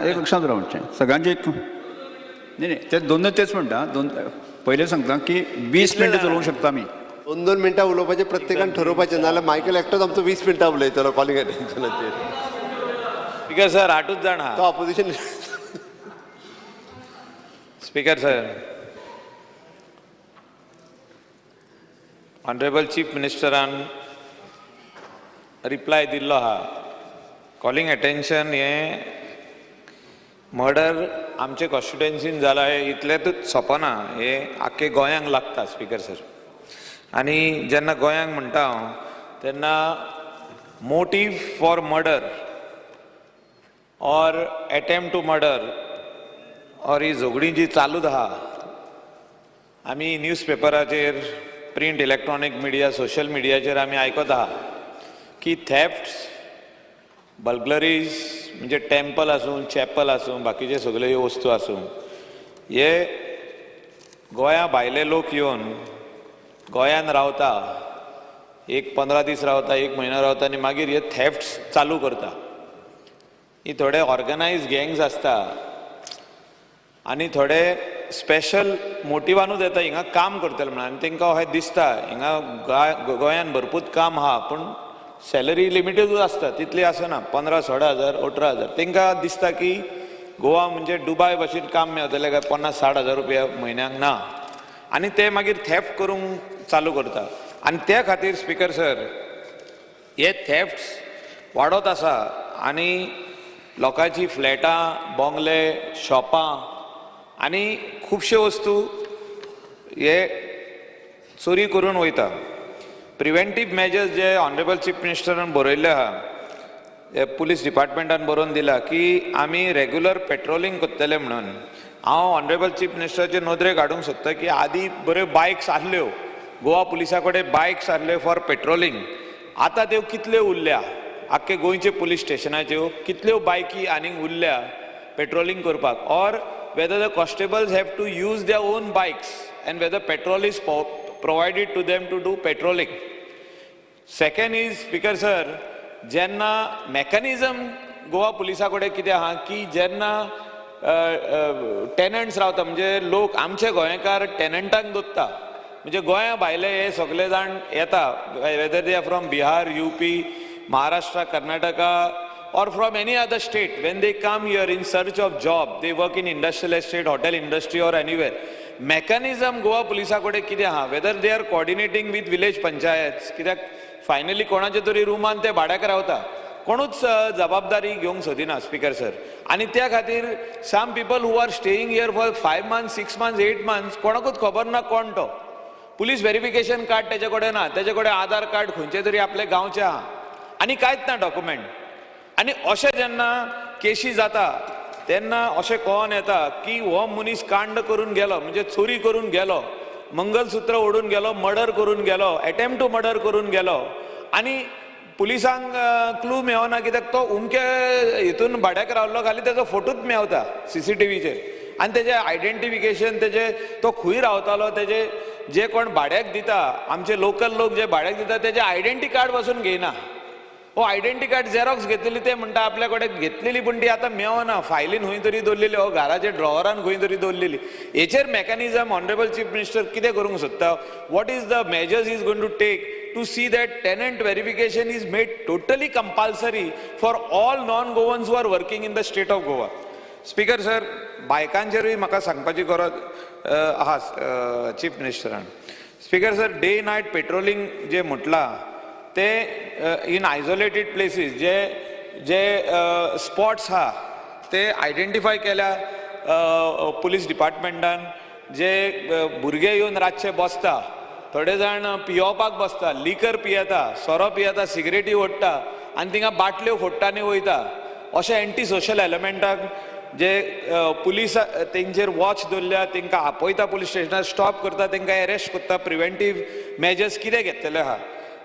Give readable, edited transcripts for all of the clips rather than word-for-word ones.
एक लक्षांत दवरा मातशें सगळ्यांचे एक न्ही न्ही, ते दोन तेच म्हणटा. दोन पयलें सांगता की 20 मिनटां चलोवंक शकता आमी. दोन दोन मिनटां उलोवपाचें प्रत्येकान ठरोवपाचें, नाजाल्यार मायकल एकटोच आमचो 20 मिनटां उलयतलो कॉलिंग अटेन्शनाचेर. स्पीकर सर, आठूच जाण आहा. तो opposition. Speaker sir, honourable chief मिनिस्टरान रिप्लाय दिल्लो आहा. कॉलिंग अटेन्शन हें मर्डर आमचे कॉन्स्टिट्युएन्सीन जाला हें इतलेंतूच सोंपना, हें आख्खे गोंयांक लागता स्पीकर सर. आनी जेन्ना गोंयांक म्हणटा हांव तेन्ना motive for murder or attempt to murder or ही झगडीं जी चालूच आहा, आमी न्यूज पेपराचेर, प्रिंट, इलेक्ट्रॉनीक मिडिया, सोशल मिडियाचेर आमी आयकत आहा की थेफ्ट्स, बर्गलरीज, म्हणजे टेम्पल आसूं, चॅपल आसूं, बाकीचे सगळ्यो ह्यो वस्तू आसूं, हे गोंया भायले लोक येवन गोंयान रावता, एक 15 दीस रावता, एक म्हयनो रावता आनी मागीर हे थेफ्ट्स चालू करता. ही थोडे ऑर्गनायज गँग्स आसता आनी थोडे स्पेशल मोटिवानूच येता हिंगा काम करतले म्हणून, आनी तांकां अशें दिसता हिंगा गोंयान भरपूर काम आहा पूण सॅलरी लिमिटेडूच आसता, तितली आसना, 15 16 हजार 18 हजार. तांकां दिसता की गोवा म्हणजे दुबाय भशेन काम मेळतलें काय 50-60 हजार रुपया म्हयन्याक ना, आनी ते मागीर थेफ्ट करूंक चालू करता. आनी त्या खातीर स्पीकर सर हे थेफ्ट्स वाडत आसा आनी लोकांची फ्लॅटां, बोंगले, शॉपां आनी खुबश्यो वस्तू हे चोरी करून वयता. प्रिवेंटीव मेजर्स जे ऑनरेबल चीफ मिनिस्टरान बरयल्ले आहा, हे पुलीस डिपार्टमेंटान बरोवन दिला की आमी रेगुलर पेट्रोलिंग करतले म्हणून. हांव ऑनरेबल चीफ मिनिस्टराचे नदरेक हाडूंक सोदता की आदीं बऱ्यो बायक्स आसल्यो, गोवा पुलिसा कडेन बायक्स आसल्यो फॉर पेट्रोलिंग, आतां त्यो कितल्यो उरल्या? आख्खे गोंयचे पुलीस स्टेशनाच्यो कितल्यो बायकी आनीक उरल्या पेट्रोलिंग करपाक? Or whether the constables have to use their own bikes and whether petrol is provided to them to do patrolling. Second is, speaker sir, जेन्ना मॅकॅनिजम गोवा पुलिसा कडेन कितें आहा की जेन्ना टेनंट्स रावता, म्हणजे लोक आमचे गोंयकार टेनंटांक दवरता, म्हणजे गोंया भायले हे सगळे जाण येता, whether they are from Bihar, UP, Maharashtra, Karnataka or from any other state, when they come here in search of job, they work in industrial estate, hotel industry or anywhere. Mechanism Goa पुलिसा कडेन कितें आहा, whether they are coordinating with village panchayats, कित्याक finally कोणाच्या तरी रुमान ते भाड्याक रावता, कोणूच जबाबदारी घेवंक सोदिना स्पीकर सर. आनी त्या खातीर some people who are staying here for 5 months, 6 months, 8 months, कोणाकूच खबर ना कोण तो. पुलीस व्हेरिफिकेशन कार्ड तेजे कडेन ना, तेजे कडेन आधार कार्ड खंयचे तरी आपले गांवचे आहा आनी कांयच ना डॉक्युमेंट. आनी अशें जेन्ना केशी जाता तेन्ना अशें कळोन येता की हो मनीस कांड करून गेलो, म्हणजे चोरी करून गेलो, मंगलसूत्र ओडून गेलो, मर्डर करून गेलो, एटेम्प्ट टू मर्डर करून गेलो, आनी पुलिसांक क्लू मेळना कित्याक तो उमके हितून भाड्याक रावल्लो, खाली तेजो फोटोच मेवता सीसीटीव्हीचेर, आनी तेजें आयडेंटिफिकेशन, तेजे तो खंय रावतालो, तेजे जे कोण भाड्याक दिता, आमचे लोकल लोक जे भाड्याक दिता तेजे आयडेंटी कार्ड पासून घेयना. हो आयडेंटी कार्ड झेरॉक्स घेतलेली, ते म्हणटा आपल्या कडेन घेतलेली पूण ती आतां मेवना, फायलीन खंय तरी दवरलेली, हो घराच्या ड्रॉवरान खंय तरी दवरलेली. हेचेर मॅकॅनिजम ऑनरेबल चीफ मिनिस्टर कितें करूंक सोदता? What is the measures is going to take to see that tenant verification is made totally compulsory for all non Goans who are working in the state of Goa? Speaker sir, बायकांचेरूय म्हाका सांगपाची गरज आहा चीफ मिनिस्टरान. Speaker sir, day night patrolling जे म्हटलां ते in isolated places, जे जे स्पॉट्स आहा ते आयडेंटिफाय केल्या पुलीस डिपार्टमेंटान, जे भुरगे येवन रातचे बसता, थोडे जाण पियोवपाक बसता, लिकर पियेता, सोरो पियेता, सिगरेटी ओडटा आनी थिंगा बाटल्यो फोडटा आनी वयता. अशे एंटी सोशल एलिमेंटाक जे पुलीस तेंचेर वॉच दवरल्या, तेंकां आपयता पुलीस स्टेशनार, स्टॉप करता, तेंकां एरेस्ट करता, प्रिवेंटीव मेजर्स कितें घेतलेले आहा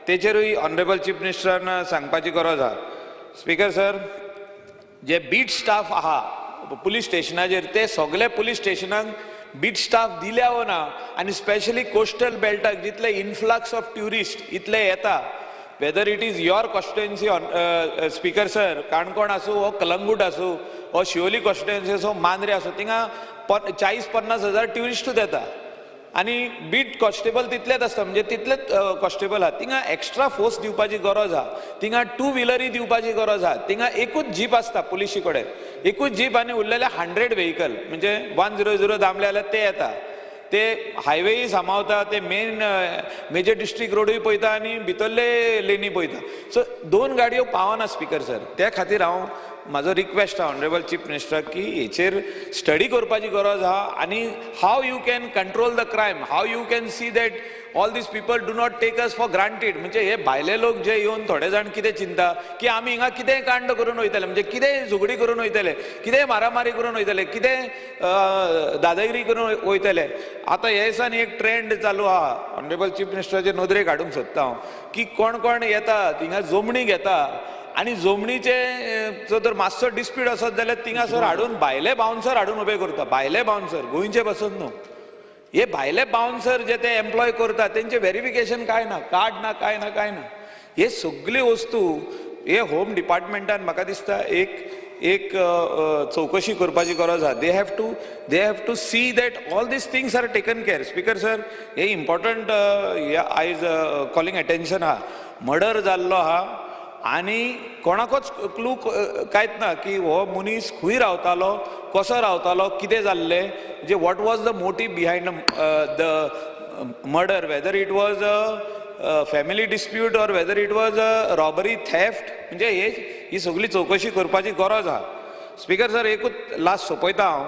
तेचेरूय ऑनरेबल चीफ मिनिस्टरान सांगपाची गरज आहा. स्पीकर सर, जे बीट स्टाफ आहा पुलीस स्टेशनाचेर, ते सगळे पुलीस स्टेशनाक बीट स्टाफ दिल्या वो ना, आनी स्पेशली कोस्टल बेल्टाक जितले इनफ्लक्स ऑफ ट्युरिस्ट इतले येता, whether it is your constituency, speaker sir, Canacona आसूं वो कलंगूट आसूं ओ शिवोली कॉन्स्टिट्युएन्सीचो मांद्रे आसूं, थिंगा 40-50 हजार ट्युरिस्टूच येता आनी बीट कॉन्स्टेबल तितलेच आसता, म्हणजे तितलेच कॉन्स्टेबल आहा. थिंगा एक्स्ट्रा फोर्स दिवपाची गरज आहा, थिंगा टू व्हिलरी दिवपाची गरज आहा. थिंगा एकूच जीप आसता पुलिशी कडेन, एकूच जीप आनी उरलेले 100 व्हेकल, म्हणजे 100 दामले जाल्यार ते येता. ते हायवेय सांबाळता, ते मेन मेजर डिस्ट्रिक्ट रोडूय पळयता आनी भितरले लेनी पळयता. सो दोन गाडयो पावना स्पिकर सर. त्या खातीर हांव म्हाजो रिक्वेस्ट आहा ऑनरेबल चीफ मिनिस्टराक की हेचेर स्टडी करपाची गरज आहा आनी how you can control the crime, how you can see that all these people do not take us for granted. म्हणजे हे भायले लोक जे येवन थोडे जाण कितें चिंता की आमी हिंगा कितेंय कांड करून वयतले, म्हणजे कितेंय झगडी करून वयतले, कितेंय मारामारी करून वयतले, कितेंय दादागिरी करून वयतले. आतां हे दिसांनी एक ट्रेंड चालू आहा, ऑनरेबल चीफ मिनिस्टराचे नदरेक हाडूंक सोदता हांव, की कोण कोण येता थिंगा, जमणी घेता आनी जमनीचे जर मातसो डिस्प्यूट आसत जाल्यार थिंगासर हाडून भायले बाउन्सर हाडून उबे करता. भायले बाउन्सर, गोंयचे पासून न्हू. हे भायले बाउन्सर जे ते एम्प्लॉय करता, तेंचे वेरिफिकेशन काय ना, कार्ड ना, काय ना, काय ना. हे सगळी वस्तू हे होम डिपार्टमेंटान म्हाका दिसता एक एक चवकशी करपाची गरज आहा. They have to see that all these things are taken care. Speaker sir, हे इम्पॉर्टंट आयज कॉलिंग अटेन्शन आहा. मर्डर जाल्लो आहा आनी कोणाकूच क्लू कांयच ना की हो मनीस खंय रावतालो, कसो रावतालो, कितें जाल्लें, म्हणजे what was the motive behind the murder, whether it was a family dispute or whether it was a robbery, theft. म्हणजे हे ही सगळी चवकशी करपाची गरज आहा. स्पिकर सर, एकूच लास्ट सोंपयता हांव.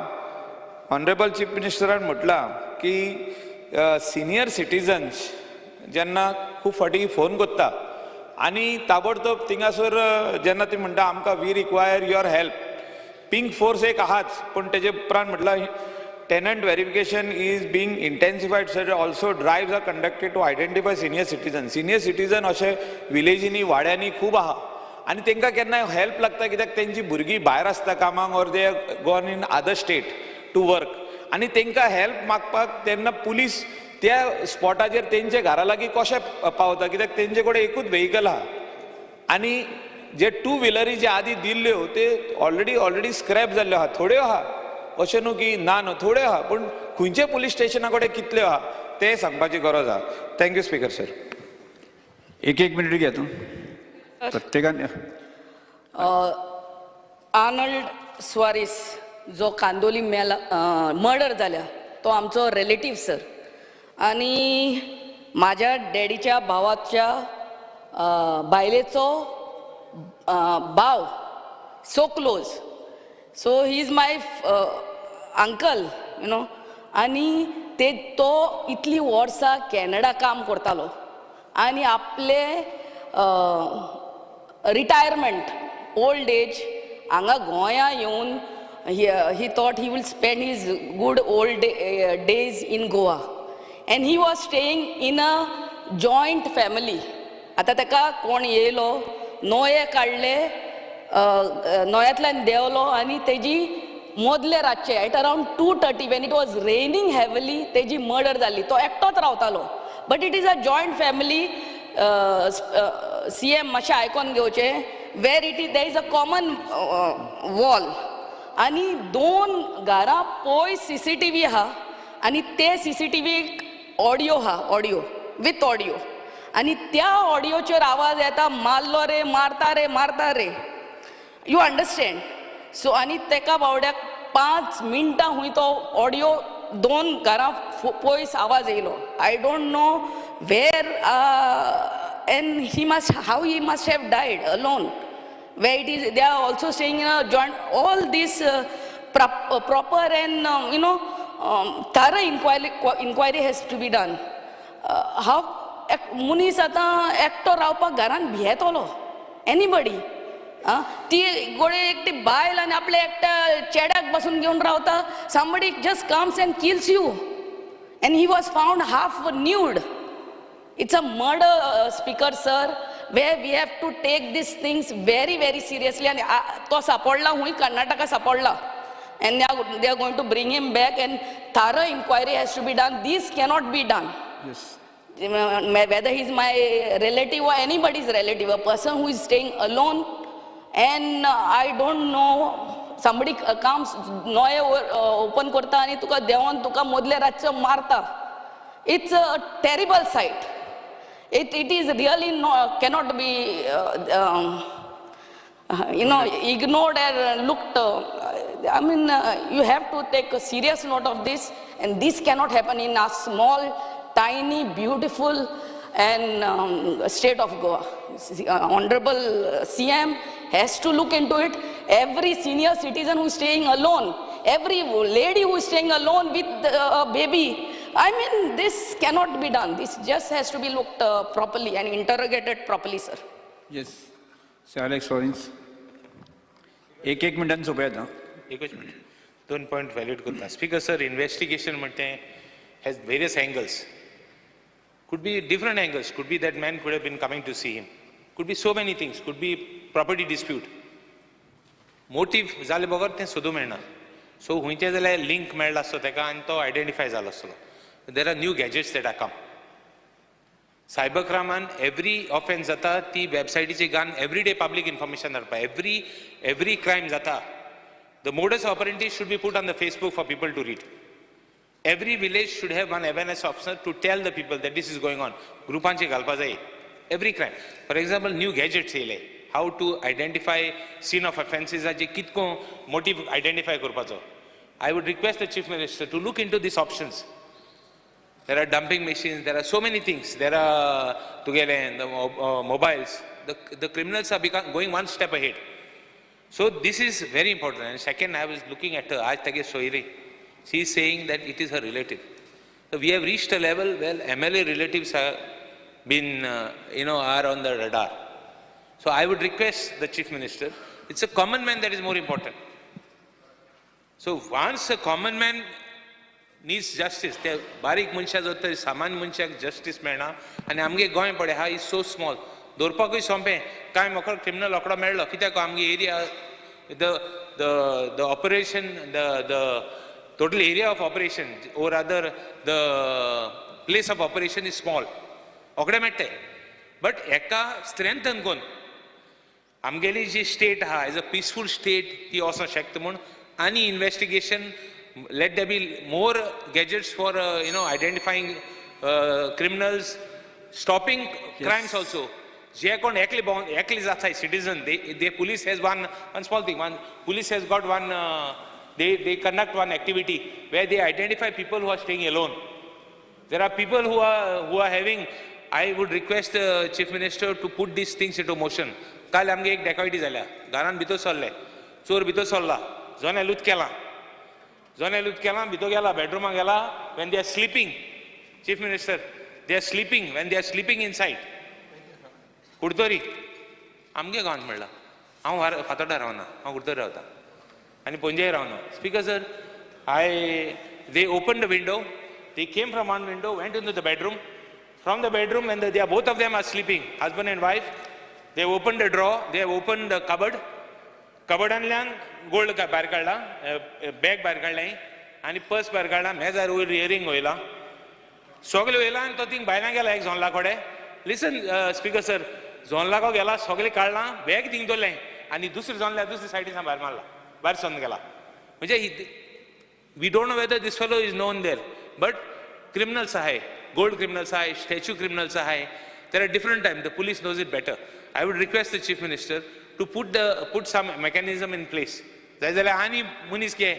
ऑनरेबल चीफ मिनिस्टरान म्हटलां की सिनियर सिटीजन्स जेन्ना खूब फावटी फोन करता आनी ताबडतोब थिंगासर जेन्ना ती म्हणटा आमकां we require your help, pink force एक आहाच, पूण तेजे उपरांत म्हटलां tenant verification is being intensified sir, also drives are conducted to identify senior citizen. Senior citizen अशे विलेजींनी वाड्यांनी खूब आहा आनी तांकां केन्नाय हेल्प लागता, कित्याक तेंची भुरगीं भायर आसता कामाक or they gone in other state to work आनी तांकां हेल्प मागपाक तेन्ना पुलीस त्या स्पॉटाचेर तेंचे घरा लागीं कशें पावता? कित्याक तेंचे कडेन एकूच व्हेकल आहा आनी जे टू व्हिलरी जे आदी दिल्ल्यो ते ऑलरेडी स्क्रॅप जाल्ल्यो आहा. थोड्यो आहा, अशें न्हू की ना न्हू, थोड्यो आहा, पूण खंयचे पुलीस स्टेशना कडेन कितल्यो आहा तें सांगपाची गरज आहा. Thank you, speaker sir. एक एक मिनिट घ्या तूं प्रत्येकान. आर्नल्ड स्वारीस जो कांदोली मेला, मर्डर जाल्या, तो आमचो रिलेटीव सर आनी माझ्या डॅडीच्या भावाच्या बायलेचो भाव, so close, so he is my uncle. आनी ते तो इतलीं वर्सां कॅनडा काम करतालो आनी आपले रिटायरमेंट ओल्ड एज हांगा गोंया येवन he thought he will spend his good old days in Goa and he was staying in a joint family. आतां ताका कोण येयलो, नोये काडले, नोयांतल्यान देंवलो आनी तेजी मदले रातचे at around 2:30, when it was raining heavily, तेजी मर्डर जाली. तो एकटोच रावतालो, but it is a joint family. CM, मातशें आयकोन घेवचें, where it is there is a common wall आनी दोन घरां पयस सीसीटीव्ही आहा आनी ते सीसीटीव्हीक ऑडियो आहा, ऑडियो विथ ऑडियो, आनी त्या ऑडियोचेर आवाज येता, मारलो रे, मारता रे, मारता रे, you understand? सो आनी तेका बावड्याक 5 मिनटां हुंय तो ऑडियो दोन घरां पयस आवाज येयलो. I don't know where and he must how he must have died alone, where it is they are also staying in a joint. All this proper and thorough inquiry has to be done. How मनीस आतां एकटो रावपाक घरान भियेतलो, anybody. आं, ती गोडे एकटी बायल आनी आपल्या एकट्या चेड्याक बसून घेवन रावता. Somebody just comes and kills you, and he was found half nude. It's a murder, Speaker sir, where we have to take these things very, very seriously. And तो सापडला हुंय, कर्नाटका सापडला and they are going to bring him back and thorough inquiry has to be done. This cannot be done. Whether he's my relative or anybody's relative, a person who is staying alone, and I don't know. Somebody comes नये open करता आनी तुका देंवोन तुका मदले रातचो मारता. It's a terrible sight. It is really cannot be ignored or looked. I mean, you have to take a serious note of this, and this cannot happen in a small, tiny, beautiful and state of Goa. Honorable CM has to look into it. Every senior citizen who is staying alone, every lady who is staying alone with a baby, I mean, this cannot be done. This just has to be looked properly and interrogated properly, sir. Yes, Alex Florence, एक एक मिनटान सोंपयात आं. एकच minute, दोन point valid करता. Speaker sir, investigation म्हणटे has various angles. Could be different angles. Could be that man could have been coming to see him. Could be so many things. Could be property dispute. Motive जाले बगर तें सोदूंक मेळना. So खंयचे जाल्यार link मेळ्ळो आसतो तेका आनी तो आयडेंटिफाय जालो आसतलो. There are new gadgets that are come. Cyber क्रायमान every offence जाता ती वेबसायटीचे घालून एवरी डे पब्लीक इन्फॉर्मेशन धाडपा. एवरी क्रायम जाता, the modus operandi should be put on the Facebook for people to read. Every village should have one awareness officer to tell the people that this is going on. ग्रुपांचे घालपा जाय every crime. For example, new gadgets येयले, how to identify scene of ऑफेन्सीसाचे कितको motive identify करपाचो. I would request the Chief Minister to look into these options. There are dumping machines, there are so many things. There are together the mobiles. The criminals are going one step ahead. So this is very important. And second, I was looking at her, आज तागे सोयरी. She is saying that it is her relative. So we have reached a level where MLA relatives have been, are on the radar. So I would request the Chief Minister, it's a common man that is more important. So once a common man needs justice, ते बारीक मनशां जो तर सामान्य मनशाक justice मेळना. आनी आमगे गोंय पळय आहा, is so small, दवरपाकूय सोंपें. कांय मोकळो क्रिमिनल रोकडो मेळ्ळो कित्याक आमगे area, the operation, the total area of operation or other the place of operation is small, रोखडे मेळटे. बट हेका स्ट्रेंथन करून आमगेली जी स्टेट आहा एज अ पिसफूल स्टेट ती वचोंक शकता म्हूण. आनी investigation, let there be more gadgets for identifying criminals, stopping crimes also. जे कोण एकले भोंवन एकले जाताय citizen, they police has one small thing, one police has got one, they conduct one activity where they identify people who are staying alone. There are people who are having. I would request the Chief Minister to put these things into motion. काल आमगे एक डेकॉयटी जाल्या, घरान भितर सरले चोर, भितर सरला, जनेल केलां, जनेल केलां, भितर गेला, बेडरुमाक गेला. When they are sleeping, Chief Minister, they are sleeping, when they are sleeping inside. Curtorim आमगे गांवांत म्हणला. हांव फातोड्डा रावना, हांव कुडतरी रावता आनी पणजेय रावना. Speaker sir, I they open the window, they came from one window, went into the bedroom. From the bedroom, when they are both of them are sleeping, husband and wife, they opened the drawer, they have opened the cupboard. कबर्डांतल्यान gold भायर काडला, bag भायर काडलें आनी purse भायर काडला, मेजार वयर इयरींग वयला, सगळें वयला आनी तो थिंग भायल्यान गेला एक जोनला कडेन. लिसन स्पीकर सर, जोनलाको गेला, सगळें काडलां, बॅग थिंग दवरलें आनी दुसरें जोनल्या दुसरे सायडीन सावन भायर मारला, भायर सरून गेला. म्हणजे we don't know whether this fellow is known there, but criminals आहाय, gold criminals आहाय, statue criminals आहाय. There are different time, the police knows it better. I would request the Chief Minister to put some mechanism in place. जाय जाल्यार आनी मनीस घे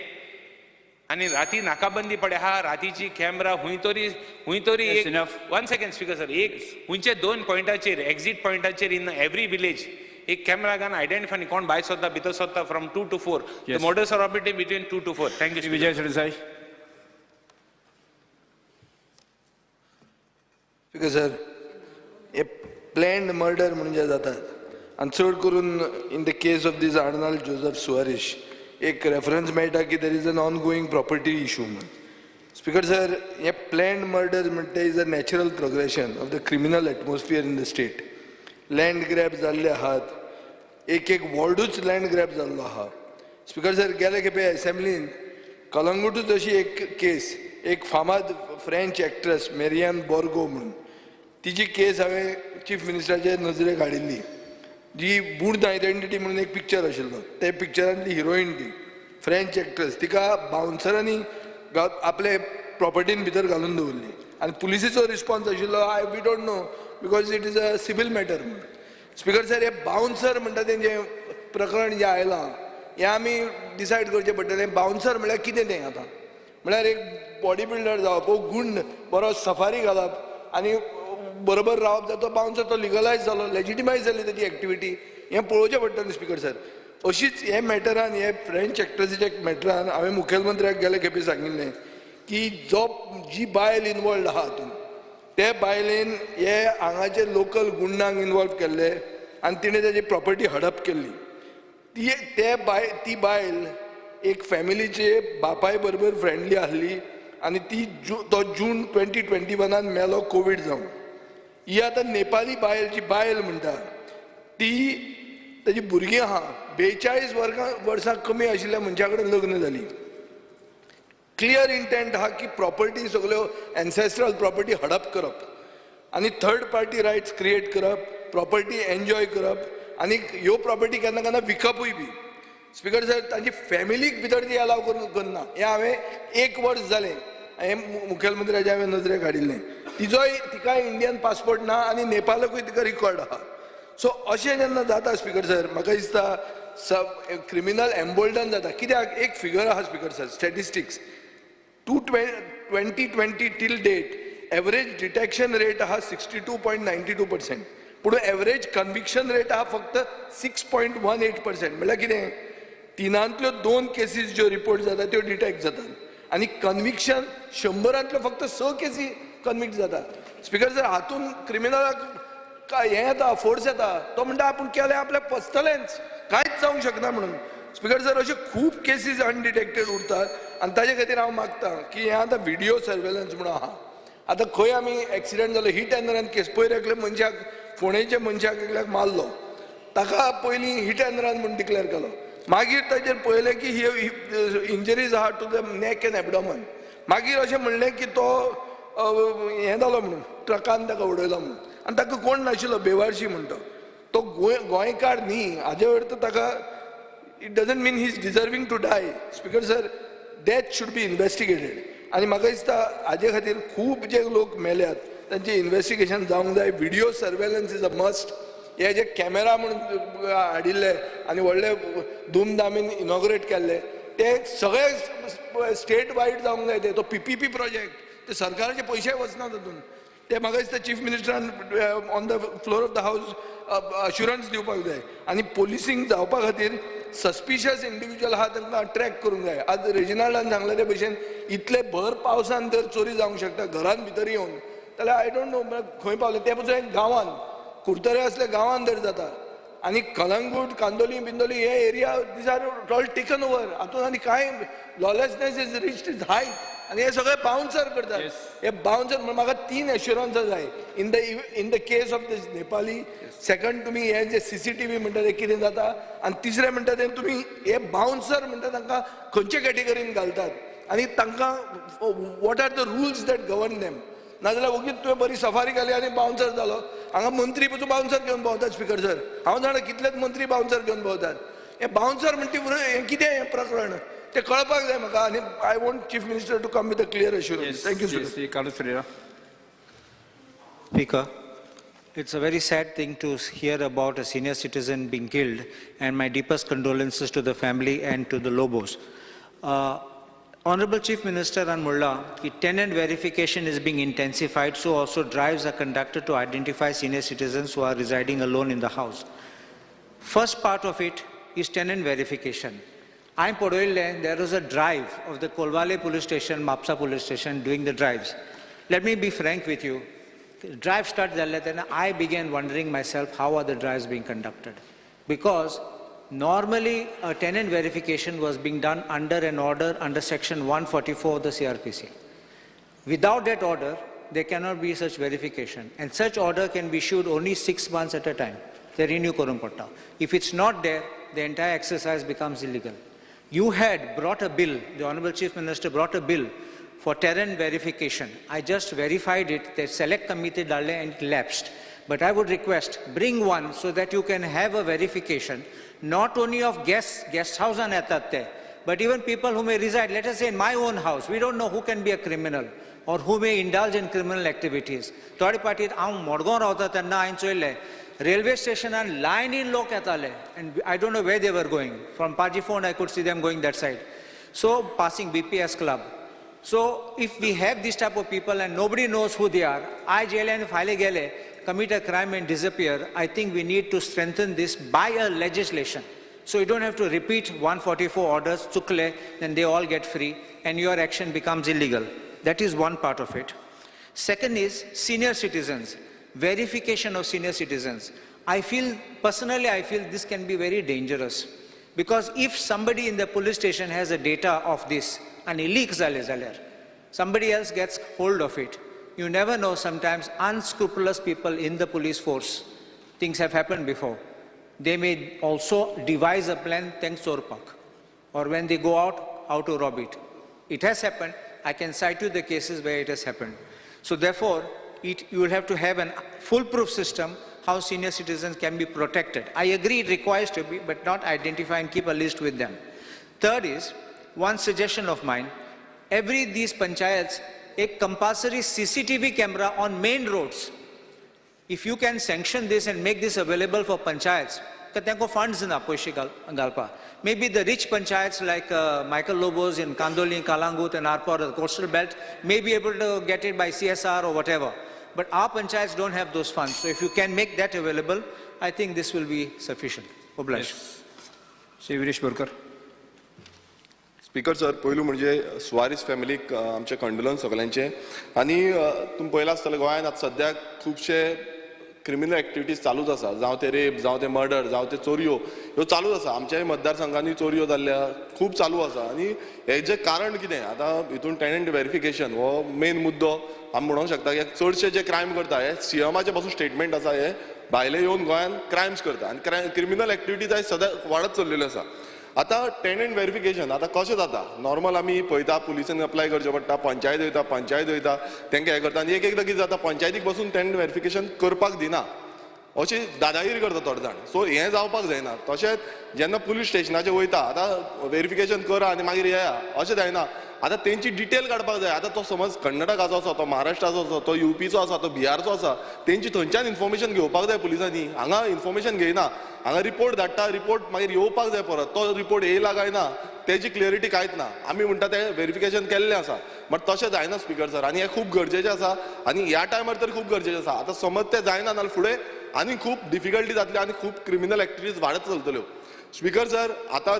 आनी राती नाकाबंदी पडे आहा, रातीची कॅमरा हुंय तरी हुंय तरी एक. One second, Speaker sir. एक हुंयचे दोन पॉयंटाचेर, एक्झीट पॉयंटाचेर इन एवरी विलेज एक कॅमेरा घालून आयडेंटिफाय कोण भायर सोदता भितर सोदता from 2 to 4. The modus operandi between 2 to 4. Thank you. Vijay Sardesai. Speaker sir, हे प्लॅन्ड मर्डर म्हणून जे जातात आनी चड करून in the case of this Arnold Joseph Soares एक रेफरन्स मेळटा की there is an ongoing property issue म्हणून. स्पीकर सर, हे प्लॅन्ड मर्डर म्हणटा is a natural progression of the criminal atmosphere in the state. Land grab जाल्ले आहात, एक एक वॉर्डूच लँड ग्रॅब जाल्लो आहा. स्पीकर सर, गेले खेपे एसेंब्लीन कलंगूटूच अशी एक केस, एक फामाद फ्रेंच एक्ट्रेस मेरियन बोर्गो म्हणून, तिची केस हांवें चीफ मिनिस्टराचे नजरेक हाडिल्ली. जी बूर्द आयडेंटिटी म्हणून एक पिक्चर आशिल्लो, त्या पिक्चरांतली हिरोईन ती. फ्रेंच एक्ट्रेस, तिका बाउन्सरांनी आपले प्रॉपर्टीन भितर घालून दवरली आनी पुलिसेचो रिस्पॉन्स आशिल्लो, I we don't know because it is a civil matter म्हणून. स्पिकर सर, हे बाउन्सर म्हणटा तें जें प्रकरण जें आयलां हें आमी डिसायड करचें पडटलें. बाउन्सर म्हळ्यार कितें तें आतां? म्हळ्यार एक बॉडी बिल्डर जावप, हो गुंड बरो सफारी घालप आनी बरोबर रावप जाता, तो बाउन्सर तो लिगलायज जालो, लेजिटिमायज जाली तेजी एक्टिविटी, हें पळोवचें पडटलें स्पिकर सर. अशीच हे मॅटरान, हे फ्रेंच एक्ट्रेसीच्या मॅटरान हांवें मुखेलमंत्र्याक गेले खेपे सांगिल्लें की जो जी बायल इनवॉल्ड आहा हातूंत, ते बायलेन हे हांगाचे लोकल गुंडांक इनवॉल्व केल्ले आनी तिणें तेजी प्रॉपर्टी हडप केल्ली. ती ते बाय ती बायल एक फॅमिलीचे बापाय बरोबर फ्रेंडली आसली आनी ती तो जून 2021 मेलो कोवीड जावन. ही आतां नेपाली बायल जी बायल म्हणटा ती ताजी भुरगीं आहा, 42 वर्सां कमी आशिल्ल्या मनशा कडेन लग्न जाली. क्लियर इंटेंट आहा की प्रॉपर्टी सगल्यो एन्सेस्ट्रल प्रॉपर्टी हडप करप आनी थर्ड पार्टी रायट्स क्रिएट करप, प्रॉपर्टी एन्जॉय करप आनी ह्यो प्रॉपर्टी केन्ना केन्ना विकपूय बी. स्पिकर सर, तांची फॅमिलीक भितर ती अलाव करूंक करना. हें हांवें एक वर्स जालें हें मुखेलमंत्र्याच्या हांवें नजरेक हाडिल्लें. तिजोय तिकाय इंडियन पासपोर्ट ना आनी नेपालाकूय तिका रिकॉर्ड आहा. सो अशें जेन्ना जाता स्पिकर सर, म्हाका दिसता सब क्रिमिनल एम्बोल्डन जाता. कित्याक एक फिगर आहा speaker sir, statistics 2020 till date average detection rate आहा 62.92%, पूण एवरेज कन्विक्शन रेट आहा फक्त 6.18%. म्हणल्यार कितें, तिनांतल्यो दोन केसीस ज्यो रिपोर्ट जाता त्यो डिटेक्ट जातात आनी कन्विक्शन 100रांतल्यो फक्त स केसी कन्विक्ट जातात. स्पिकर सर, हातून क्रिमिनलाक काय हें येता, फोर्स येता, तो म्हणटा आपूण केलें आपल्याक पचतलेंच, कांयच जावंक शकना म्हणून. स्पिकर सर, अश्यो खूब केसीस अनडिटेक्टेड उरतात आनी ताजे खातीर हांव मागता की हें आतां व्हिडियो सर्वेलन्स म्हणून आहा. आतां खंय आमी एक्सिडंट जालो, हिट एंड रन केस, पयर एकले मनशाक, फोंडेच्या मनशाक एकल्याक मारलो, ताका पयलीं हिट एंड रन म्हूण डिक्लेर केलो, मागीर ताजेर पळयलें की ही इंजरीज आहा to the neck and abdomen, मागीर अशें म्हणलें की तो हें जालो म्हणून, ट्रकान ताका उडयलो म्हणून, आनी ताका कोण नाशिल्लो, बेवारशी म्हणटा तो गोंयकार न्ही. हाजे अर्थ ताका it doesn't mean he is deserving to die. Speaker sir, death should be investigated. आनी म्हाका दिसता हाजे खातीर खूब जे लोक मेल्यात तांचें इन्वेस्टिगेशन जावंक जाय. Video surveillance is a must. हे जे कॅमेरा म्हूण हाडिल्ले आनी व्हडले धुमधामीन इनॉग्रेट केल्ले ते सगळे स्टेट वायड जावंक जाय. ते तो पीपीपी प्रोजेक्ट, ते सरकाराचे पयशे वचना तातूंत. ते म्हाका दिसता chief मिनिस्टरान on the floor of the house assurance दिवपाक जाय आनी पोलिसींग जावपा खातीर सस्पिशियस इंडिव्हिज्युअल आहा तांकां ट्रॅक करूंक जाय. आज रेजिनाल्डान सांगलें ते भशेन इतले भर पावसान जर चोरी जावंक शकता घरान भितर येवन जाल्यार I don't know खंय पावले ते पसून. एक गांवान कुडतरे असले गांवान जर जाता आनी कलंगूट, कांदोली बिंदोली हे area, these are all taken over. हातूंत आनी कांय lawlessness is reached its height आनी हे सगळे बाउन्सर करतात. हे बाउन्सर म्हणून म्हाका तीन एश्युरन्स जाय in the case of this Nepali. Second, तुमी हे जे सीसीटीव्ही म्हणटा ते कितें जाता आनी तिसरें म्हणटा ते तुमी हे बाउन्सर म्हणटा तांकां खंयचे कॅटेगरीन घालतात आनी तांकां what are the rules that govern them? नाजाल्यार ओगीच तुवें बरी सफारी घाली आनी बाउन्सर जालो. हांगा मंत्री पसून बाउन्सर घेवन भोंवतात. स्पिकर सर, हांव जाणा कितलेच मंत्री बाउन्सर घेवन भोंवतात. हे बाउन्सर म्हणटी हें कितें हें प्रकरण तें कळपाक जाय म्हाका आनी I want Chief Minister to come with a clear assurance. Thank you, sir. Shri Carlos Ferreira. Speaker, it's a very sad thing to hear about a senior citizen being killed, and my deepest condolences to the family and to the Lobos. Honorable Chief Minister an म्हणलां की tenant verification is being intensified, so also drives are conducted to identify senior citizens who are residing alone in the house. First part of it is tenant verification. हांवें पळयल्लें, there was a drive of the Colvale police station, Mapsa police station doing the drives. Let me be frank with you. Drive start जाल्ले तेन्ना I began wondering myself, how are the drives being conducted? Because normally a tenant verification was being done under an order under section 144 of the CRPC. Without that order, there cannot be such verification. And such order can be issued only 6 months at a time. They renew करूंक पडटा. If it's not there, the entire exercise becomes illegal. You had brought a bill, the Honorable Chief Minister brought a bill for tenant verification. I just verified it, the select committee धाडलें and it lapsed. But I would request, bring one so that you can have a verification, not only of guests, guest house येतात ते, But even people who may reside, let us say in my own house, we don't know who can be a criminal or who may indulge in criminal activities. थोडे पाटी हांव मडगांव रावता तेन्ना हांवें चोयलें railway स्टेशनार लायनीन लोक येताले and I don't know where they were going. From Pajifond I could see them going that side. So passing BPS club. So if we have this type of people and nobody knows who they are, आयज येयले आनी फाल्यां गेले, commit a crime and disappear, I think we need to strengthen this by a legislation. So you don't have to repeat 144 orders, चुकले, then they all get free and your action becomes illegal. That is one part of it. Second is senior citizens, verification of senior citizens. I feel, personally, I feel this can be very dangerous because if somebody in the police station has a data of this and it leaks जाले जाल्यार, somebody else gets hold of it. You never know, sometimes unscrupulous people in the police force, things have happened before. They may also devise a plan, thanks चोरपाक, or when they go out, how to rob it. It has happened. I can cite you the cases where it has happened. So therefore, you will have to have a foolproof system how senior citizens can be protected. I agree it requires to be, but not identify and keep a list with them. Third is, one suggestion of mine, every these panchayats, a compulsory CCTV camera on main roads. If you can sanction this and make this available for panchayats, तांकां funds ना पयशे घालपा. Maybe the rich panchayats like Michael Lobo's in Kandoli, Kalangut and Arpor, the coastal belt, may be able to get it by CSR or whatever. But our panchayats don't have those funds. So if you can make that available, I think this will be sufficient. Obliged. Yes. Shri Viresh Borkar. Speaker sir, पयलू म्हणजे सुवारीस फॅमिलीक आमचे कंडोलन्स सगळ्यांचे. आनी तुमी पळयलां आसतलें गोंयांत आतां सद्याक खुबशे क्रिमिनल एक्टिविटीज चालूच आसा, जावं ते रेप, जावं ते मर्डर, जावं ते चोरयो, ह्यो चालूच आसा. आमच्याय मतदारसंघांनी चोरयो जाल्ल्या खूब चालू आसा. आनी हेजें कारण कितें, आतां हितून टेनंट वेरिफिकेशन हो मेन मुद्दो आमी म्हणूंक शकता की चडशे जे क्रायम करता हे सीएमाचे पासून स्टेटमेंट आसा, हे भायले येवन गोंयांत क्रायम्स करता आनी क्रिमिनल एक्टिविटीज आयज सदां वाडत चल्लेल्यो आसा. आतां टेनंट वेरिफिकेशन आतां कशें जाता, नॉर्मल आमी पळयता पुलिसान अप्लाय करचें पडटा, पंचायत वयता, पंचायत वयता, तांकां हें करता. आनी एक एकदां कितें जाता, पंचायतीक बसून टेनंट वेरिफिकेशन करपाक दिना, अशी दादागिरी करता थोडे जाण. सो हें जावपाक जायना. तशेंच जेन्ना पुलीस स्टेशनाचेर वयता, आतां वेरिफिकेशन करा आनी मागीर येया अशें जायना. आतां तेंची डिटेल काडपाक जाय. आतां तो समज कर्नाटकाचो आसा, तो महाराष्ट्राचो आसा, तो युपीचो आसा, तो बिहारचो आसा, तेंची थंयच्यान इन्फॉर्मेशन घेवपाक जाय पुलिसांनी. हांगा इन्फॉर्मेशन घेयना, हांगा रिपोर्ट धाडटा, रिपोर्ट मागीर येवपाक जाय परत, तो रिपोर्ट येयला काय ना तेजी क्लियरिटी कांयच ना. आमी म्हणटा तें वेरिफिकेशन केल्लें आसा, बट तशें जायना स्पीकर सर. आनी हें खूब गरजेचें आसा आनी ह्या टायमार तर खूब गरजेचें आसा. आतां समज तें जायना नाल्यार फुडें आनी खूब डिफिकल्टी जातली आनी खूब क्रिमिनल एक्टिविटीज वाडत चलतल्यो. स्पीकर सर, आतां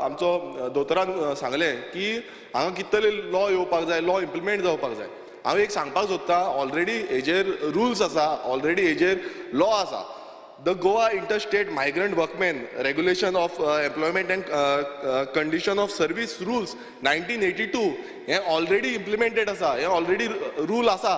आमचो दोतोरान सांगलें की हांगा कितले लॉ येवपाक जाय, लॉ इम्प्लिमेंट जावपाक जाय. हांव एक सांगपाक सोदता, ऑलरेडी हेजेर रुल्स आसा, ऑलरेडी हेजेर लॉ आसा. The Goa Interstate Migrant Workmen Regulation of Employment and Condition of Service Rules 1982 हें ऑलरेडी इम्प्लिमेंटेड आसा, हें ऑलरेडी रूल आसा,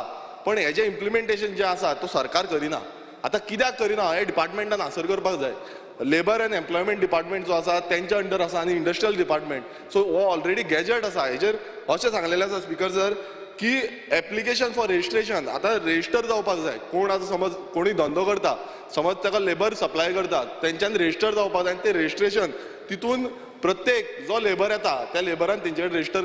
पण हेजें इम्प्लिमेंटेशन जें आसा तो सरकार करिना. आतां कित्याक करिना हें डिपार्टमेंटान आन्सर करपाक जाय. लेबर एंड एम्प्लॉयमेंट डिपार्टमेंट जो आसा तेंच्या अंडर आसा आनी इंडस्ट्रियल डिपार्टमेंट, सो हो ऑलरेडी गॅजेट आसा. हेजेर अशें सांगलेलें आसा स्पीकर सर की एप्लिकेशन फॉर रजिस्ट्रेशन, आतां रजिस्टर जावपाक जाय. कोण आतां समज कोणी धंदो करता, समज ताका लेबर सप्लाय करता, तेंच्यान रजिस्टर जावपाक जाय आनी तें रजिस्ट्रेशन तितून प्रत्येक जो लेबर येता त्या लेबरान तेंचे कडेन रजिस्टर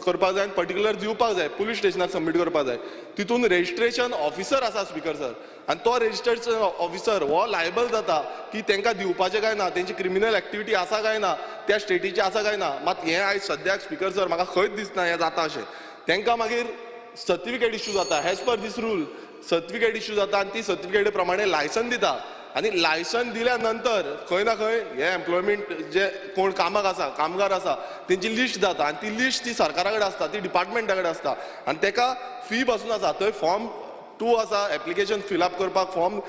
करपाक जाय आनी पर्टिक्युलर दिवपाक जाय, पुलीस स्टेशनाक सबमीट करपाक जाय. तितून रजिस्ट्रेशन ऑफिसर आसा स्पीकर सर, आनी तो रजिस्ट्रेशन ऑफिसर हो लायबल जाता की तांकां दिवपाचें काय ना, तेंची क्रिमिनल एक्टिविटी आसा काय ना, त्या स्टेटीची आसा काय ना. मात हें आयज सद्याक स्पीकर सर म्हाका खंयच दिसना हें जाता अशें. तांकां मागीर सर्टिफिकेट इश्यू जाता, as per this rule certificate issue जाता आनी ती सर्टिफिकेटी प्रमाणे लायसन दिता आनी लायसन दिल्या नंतर खंय ना खंय हे एम्प्लॉयमेंट जे कोण कामाक आसा, कामगार आसा, तेंची लिस्ट जाता आनी ती लिस्ट ती सरकारा कडेन आसता, ती डिपार्टमेंटा कडेन आसता आनी तेका फी बसून आसा. थंय फॉर्म 2 आसा एप्लिकेशन फिलअप करपाक, फॉर्म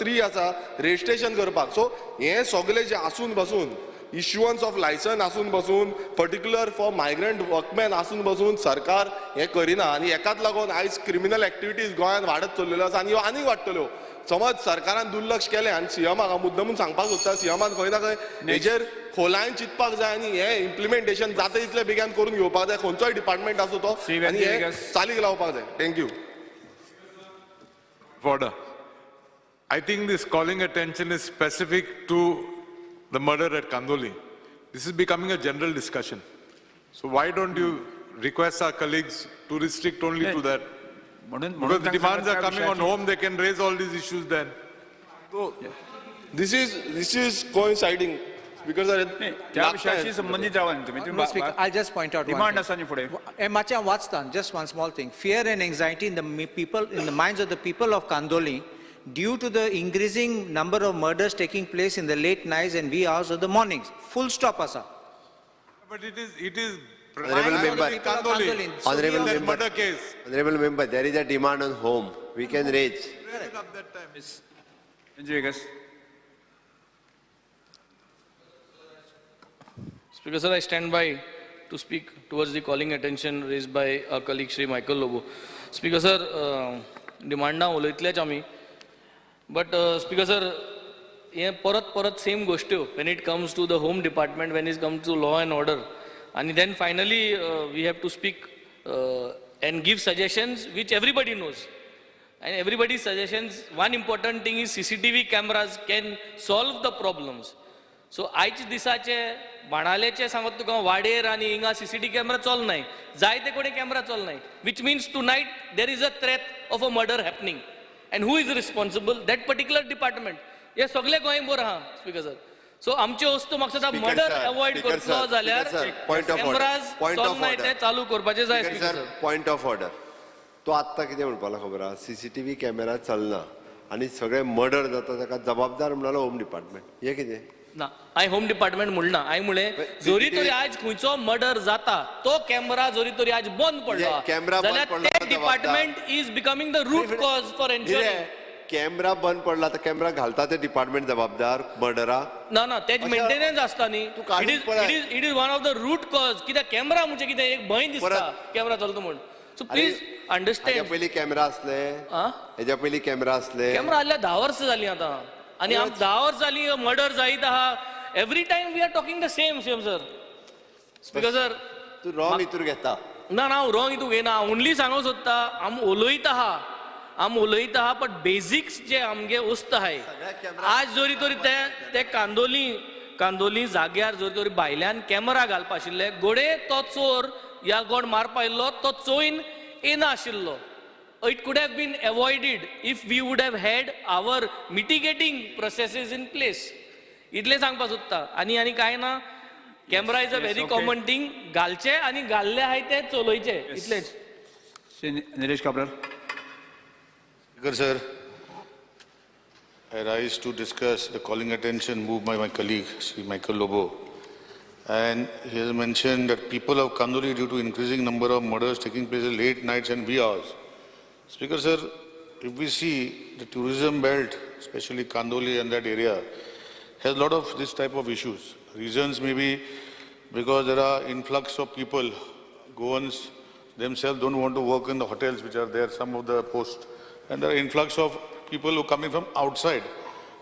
3 आसा रजिस्ट्रेशन करपाक. सो हें सगळें जें आसून बसून इश्युअन्स ऑफ लायसन आसून बसून पर्टिक्युलर फॉर मायग्रंट वर्कमॅन आसून बसून सरकार हें करिना आनी हेकाच लागून आयज क्रिमिनल एक्टिविटीज गोंयांत वाडत चल्लेल्यो आसा आनी ह्यो आनीक वाडटल्यो. समज सरकारान दुर्लक्ष केलें आनी सीएमाक हांव मुद्दमून सांगपाक सोदता, सीएमान खंय ना खंय हेजेर खोलायेन चिंतपाक जाय आनी हें इम्प्लिमेंटेशन जाता तितले बेगीन करून घेवपाक जाय, खंयचोय डिपार्टमेंट आसूं तो, आनी हें चालीक लावपाक जाय. Thank you. Order. I think this calling attention is specific to the murder at Kandoli. This is becoming a general discussion. So why don't you request our colleagues to restrict only to that? म्हणून Because the demands are coming on home, they can raise all these issues then. This is coinciding because त्या विशयाशी संबंधित रावा न्ही तुम्ही. No, Speaker, I'll just point out one demand thing. आसा न्ही फुडें. मातशें हांव वाचता, just one small thing. Fear and anxiety in the people, in the minds of the people of Kandoli due to the increasing number of murders taking place in the late nights and wee hours of the mornings. Full stop asa. But it is Honorable member. Kandoli. So we Honorable are- That member. murder case. Honorable member, there is a demand on home. We can raise. Raise it up that time. Viegas. Speaker sir, I stand by to speak towards the calling attention raised by our colleague Shri Michael Lobo. Speaker sir, डिमांडां उलयतलेच आमी, but speaker sir, हे परत परत same गोश्ट्यो when it comes to the home department, when it comes to law and order, आनी then finally we have to speak and give suggestions which everybody knows. And everybody's suggestions, one important thing is CCTV cameras can solve the problems. So आयच्या दिसाचे बाणालेचे सांगत तुका, वाडेर आनी हिंगा CCTV camera चलनाय, जायते कडेन camera चलनाय, which means tonight there is a threat of a murder happening, and who is responsible? That particular department. हे सगळे गोंयभर आहा स्पीकर सर. सो आमचे वस्तू म्हाका Speaker murder sir, avoid Speaker करतलो sir, जाल्यार Speaker sir, point of order, cameras point of चलनाय, order. ते चालू करपाचे जाय. Speaker speaker sir, sir. Point of order. तो आत्तां कितें म्हणपाक लागलो खबर आहा, सीसीटीव्ही कॅमेरा चलना आनी सगळे मर्डर जाता, ताका जबाबदार म्हणालो होम डिपार्टमेंट. हें कितें? ना, हांवें होम डिपार्टमेंट म्हणना. हांवें म्हणलें, जरी तरी आयज खंयचो मर्डर जाता, तो कॅमेरा जरी तरी आज बंद पडलो कॅमेरा बंद जाल्यार पडलो ते तो जबाबदार. Department is becoming the root cause for ensuring. Camera बंद पडला तर कॅमेरा घालता ते डिपार्टमेंट जबाबदार मर्डरा? ना ना, तेज अशें मेंटेनन्स आसता न्ही. तूं काडून it is पळय. It is one of the root cause, कित्याक कॅमेरा म्हणजे कितें, एक भंय दिसता परत. कॅमेरा चलता म्हूण. सो प्लीज हेज्या अंडरस्टँड. पयलीं कॅमेरा आसले? हेज्या पयलीं कॅमेरा आसले? कॅमेरा आहल्या 10 वर्सां जालीं आतां आनी आम 10 वर्सां जालीं मर्डर जायत आहा. Every time we are talking the same same, sir. Speaker sir. तूं रॉंग हितूर घेता. ना ना, हांव रॉंग हितून घेयना. ओनली सांगूंक सोदता, आम उलयता आहा, आम उलयता आहा, बट बेजिक्स जे आमगे वस्त आहाय, आज जरी तरी ते ते कांदोली कांदोली जाग्यार जरी तरी भायल्यान कॅमेरा घालपा आशिल्ले, गोडे तो चोर या कोण मारपा येयल्लो तो चोयन येना आशिल्लो. It could have been avoided if we would have had our mitigating processes in place. इतलें सांगपाक सोदता आनी आनी कांय ना. Camera is a very common thing. घालचे आनी घाल्ले आहाय ते चलयचे, इतलेंच. Shri Nilesh Cabral. Speaker sir, I rise to discuss the calling attention moved by my colleague, Sri Michael Lobo. And he has mentioned that people of Kandoli due to increasing number of murders taking place at late nights and wee hours. Speaker sir, if we see the tourism belt, especially Kandoli and that area, has a lot of this type of issues. Reasons may be because there are influx of people. Goans themselves don't want to work in the hotels which are there, some of the posts. And there are influx of people who are coming from outside.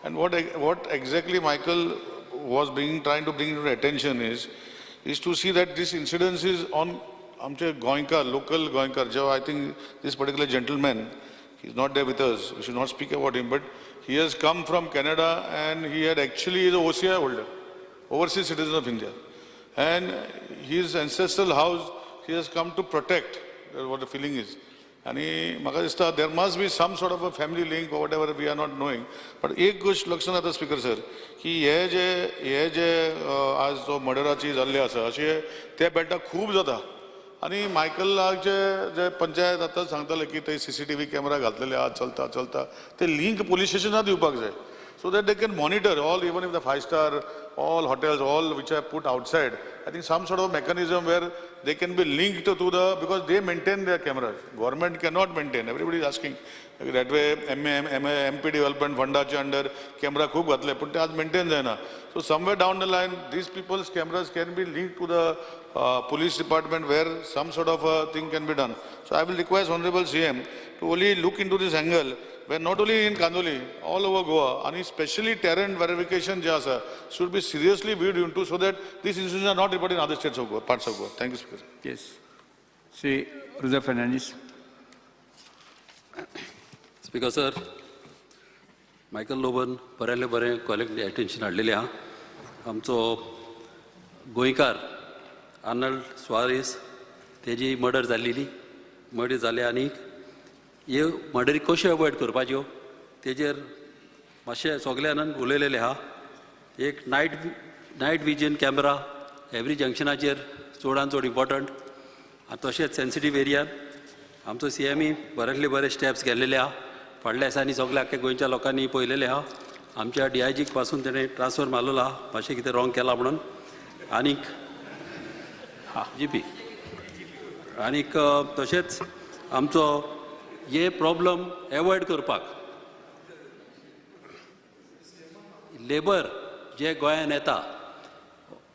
And what exactly Michael was trying to bring into attention is to see that this incidence is on आमचे गोंयकार, local Goenkar. Joe, I think this particular gentleman, he's not there with us, we should not speak about him, but he has come from Canada and he had actually is a OCI holder, overseas citizen of India. And his ancestral house, he has come to protect, that's what the feeling is. आणि म्हाका दिसता there must be some sort of a family link, whatever we are not knowing, but एक गोश्ट लक्षात येता speaker sir, की हे जे आज जो मर्डराची जाल्ली आसा, अशें त्या बेल्टाक खूब जाता. आनी मायकलाचे जे पंचायत आतां सांगताले की ते सीसीटीव्ही कॅमेरा घातलेले आहा, चलता चलता, ते लिंक पोलीस स्टेशनात दिवपाक जाय so that they can monitor all, even if the five star, all hotels, all which are put outside. I think some sort of mechanism where they can be linked to the, because they maintain their cameras. Government cannot maintain. Everybody is asking. That way, M MP Development Fundaचे under camera खूप घातले, पण ते आज maintain जायना. So somewhere down the line, these people's cameras can be linked to the police department where some sort of a thing can be done. So I will request Honorable CM to only look into this angle where not only in Kandoli, all over Goa, and especially terrain verification जे आसा should be seriously viewed into so that these incidents are not reported in other states of Goa, parts of Goa. Thank you, Speaker. Yes. Shri Rudra Fernandes. Speaker sir, Michael लोबन बऱ्यांतलें बरें calling attention हाडलेलें आहा. आमचो गोंयकार Arnold Soares तेजी murder जाल्लेली, murder जाले आनी ह्यो मर्डरी कश्यो अवॉयड करपाच्यो तेजेर मातशें सगल्यान उलयलेलें आहा. एक नायट विजन कॅमेरा एवरी जंक्शनाचेर चडान चड इम्पॉर्टंट आनी तशेंच सेन्सिटीव एरियान आमचो सीएमई बऱ्यांतले बरे स्टेप्स घेतलेले आहा. फाटल्या दिसांनी सगल्या आख्या गोंयच्या लोकांनी पळयलेलें आहा. आमच्या डीआयजीक पासून तेणें ट्रान्सफर मारलेलो आहा मातशें कितें रॉंग केलां म्हणून. आनीक जीपी आनीक तशेंच आमचो हे प्रॉब्लम एवॉयड करपाक लेबर जे गोंयान येता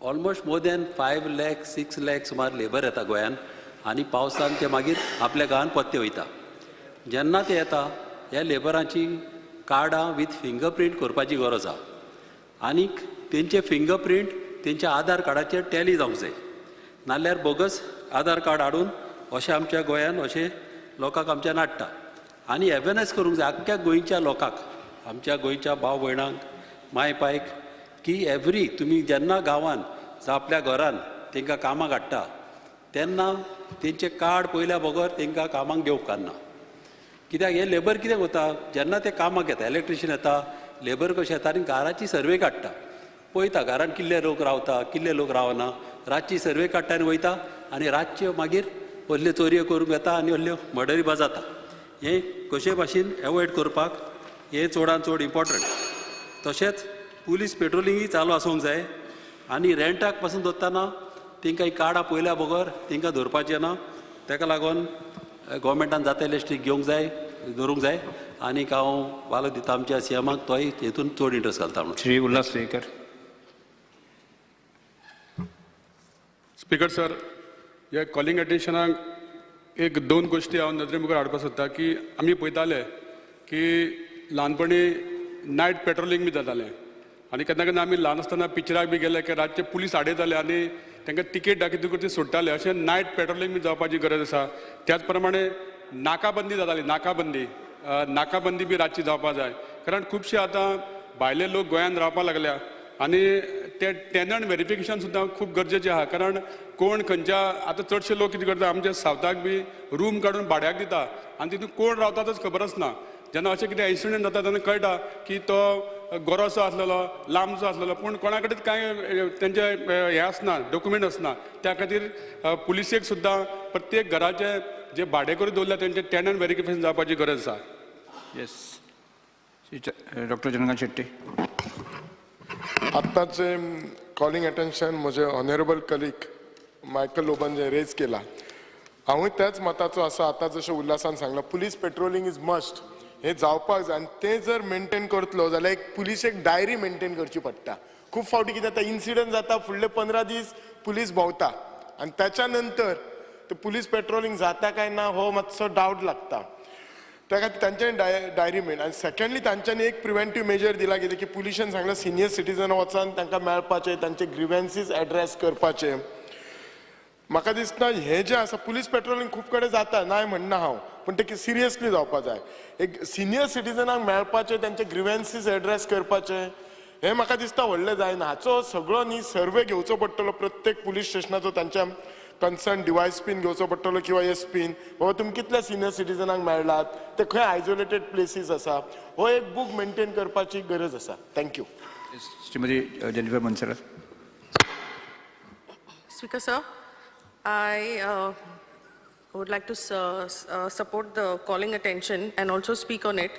almost more than 5 lakh 6 lakh सुमार लेबर येता गोंयान आनी पावसान ते मागीर आपल्या गांवान परते वयता. जेन्ना ते येता ह्या लेबरांची कार्डां वीथ फिंगरप्रिंट करपाची गरज आहा आनीक तेंचे फिंगरप्रिंट तेंच्या आधार कार्डाचेर टॅली जावंक जाय, नाल्यार बोगस आधार कार्ड हाडून अशें आमच्या गोंयान अशें लोकांक आमच्या नाडटा. आनी अवेरनेस करूंक जाय आख्ख्या गोंयच्या लोकांक, आमच्या गोंयच्या भाव भयणांक, माय पायक की एवरी तुमी जेन्ना गांवान जावं आपल्या घरान तांकां कामाक हाडटा तेन्ना तेंचें कार्ड पळयल्या बगर तांकां कामाक घेवंक उपकारना. कित्याक हे लेबर कितें करता जेन्ना ते कामाक येता, इलेक्ट्रिशियन येता, लेबर कशें येता आनी घराची सर्वे काडटा, पळयता घरान कितले लोक रावता कितले लोक रावना, रातची सर्वे काडटा आनी वयता आनी रातच्यो मागीर असल्यो चोरयो करूंक येता आनी असल्यो मर्डरी बा जाता. हें कशे भाशेन एवॉयड करपाक हें चडान चड इम्पॉर्टंट. तशेंच पुलीस पेट्रोलिंगूय चालू आसूंक जाय आनी रेंटाक पासून दवरतना तांकां कार्डां पळयल्या बगर तांकां धरपाचें ना. ताका लागून गोवोरमेंटान जाता तितले स्ट्रीक घेवंक जाय, धरूंक जाय. आनीक हांव वालो दिता आमच्या सीएमाक, तोय हेतून चड इंट्रस्ट घालता म्हणून. श्री उल्हास तुयेकर. स्पीकर सर, ह्या कॉलिंग अटेन्शनाक एक दोन गोश्टी हांव नदरे मुखार हाडपाक सोदता की आमी पळयताले की ल्हानपणी नायट पेट्रोलिंग बी जातालें आनी केन्ना केन्ना आमी ल्हान आसतना पिक्चराक बी गेले की रातचे पुलीस आडयताले आनी तांकां तिकेट दाखयतकूच ती सोडटाले. अशें नायट पेट्रोलिंग बी जावपाची गरज आसा. त्याच प्रमाणे नाकाबंदी जाताली, नाकाबंदी नाकाबंदी बी रातची जावपाक जाय, कारण खुबशे आतां भायले लोक गोंयांत रावपाक लागल्या आनी ते टेनंट वेरिफिकेशन सुद्दां खूब गरजेचें आहा. कारण कोण खंयच्या आतां चडशे लोक कितें करता, आमच्या सावथाक बी रूम काडून भाड्याक दिता आनी तितून कोण रावता तेच खबर आसना. जेन्ना अशें कितें इन्सिडंट जाता तेन्ना कळटा की तो गोरोसो आसलेलो, लांबचो आसलेलो, पूण कोणा कडेन कांय तेंचे हें आसना, डॉक्युमेंट आसना. त्या खातीर पुलिसेक सुद्दां प्रत्येक घराचे जे भाडेकरू दवरल्या तेंचे टेनंट वेरिफिकेशन जावपाची गरज आसा. येस, डॉक्टर चंद्रकांत शेट्टी. आत्ताचे कॉलिंग अटेन्शन म्हजे ऑनरेबल कलीग मायकल लोबन जे रेज केला, हांवूय त्याच मताचो आसा. आतां जशें उल्हासान सांगलां, पुलीस पेट्रोलिंग is must, हें जावपाक जाय आनी तें जर मेनटेन करतलो जाल्यार एक पुलीस एक डायरी मेनटेन करची पडटा. खूब फावटी कितें जाता, इन्सिडंट जाता, फुडले 15 दीस पुलीस भोंवता आनी ताच्या नंतर ते पुलीस पेट्रोलिंग जाता काय ना हो मातसो डावट लागता. त्या खातीर तांच्यांनी डायरी मेन. आनी सेकंडली तांच्यांनी एक प्रिवेंटीव मेजर दिला कितें की पुलिशेन सांगलां सिनियर सिटीजन वचून तांकां मेळपाचें, तांचे ग्रिवेन्सीस एड्रेस करपाचे. म्हाका दिसता हें जें आसा पुलीस पेट्रोलिंग खूब कडेन जाता, नाय म्हणना हांव, पूण तें सिरियसली जावपा जाय. एक सिनियर सिटीजनाक मेळपाचें, तांचे ग्रिवेन्सीस एड्रेस करपाचें, हें म्हाका दिसता व्हडलें जायना. हाचो सगळो न्ही सर्वे घेवचो पडटलो प्रत्येक पुलीस स्टेशनाचो, तांच्या कन्सर्न डिवायस पीन घेवचो पडटलो किंवा एस पीन, बाबा तुमी कितल्या सिनियर सिटीजनाक मेळ्ळात, ते खंय आयसोलेटेड प्लेसीस आसा, हो एक बूक मेनटेन करपाची गरज आसा. Thank you. Shrimati Jennifer Monserrate. Speaker sir, I would like to support the calling attention and also speak on it.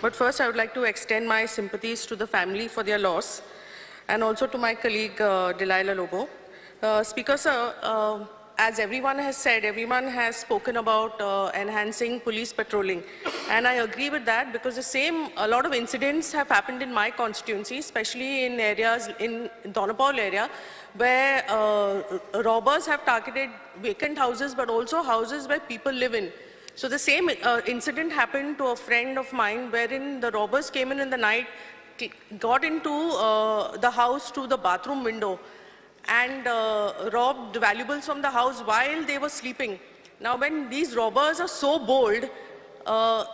But first, I would like to extend my sympathies to the family for their loss and also to my colleague Delilah Lobo. Speaker sir, as everyone has said, everyone has spoken about enhancing police patrolling. And I agree with that because a lot of incidents have happened in my constituency, especially in areas in Dona Paula area, where robbers have targeted vacant houses, but also houses where people live in. So the same incident happened to a friend of mine, wherein the robbers came in the night, got into the house through the bathroom window, and robbed valuables from the house while they were sleeping. Now, when these robbers are so bold,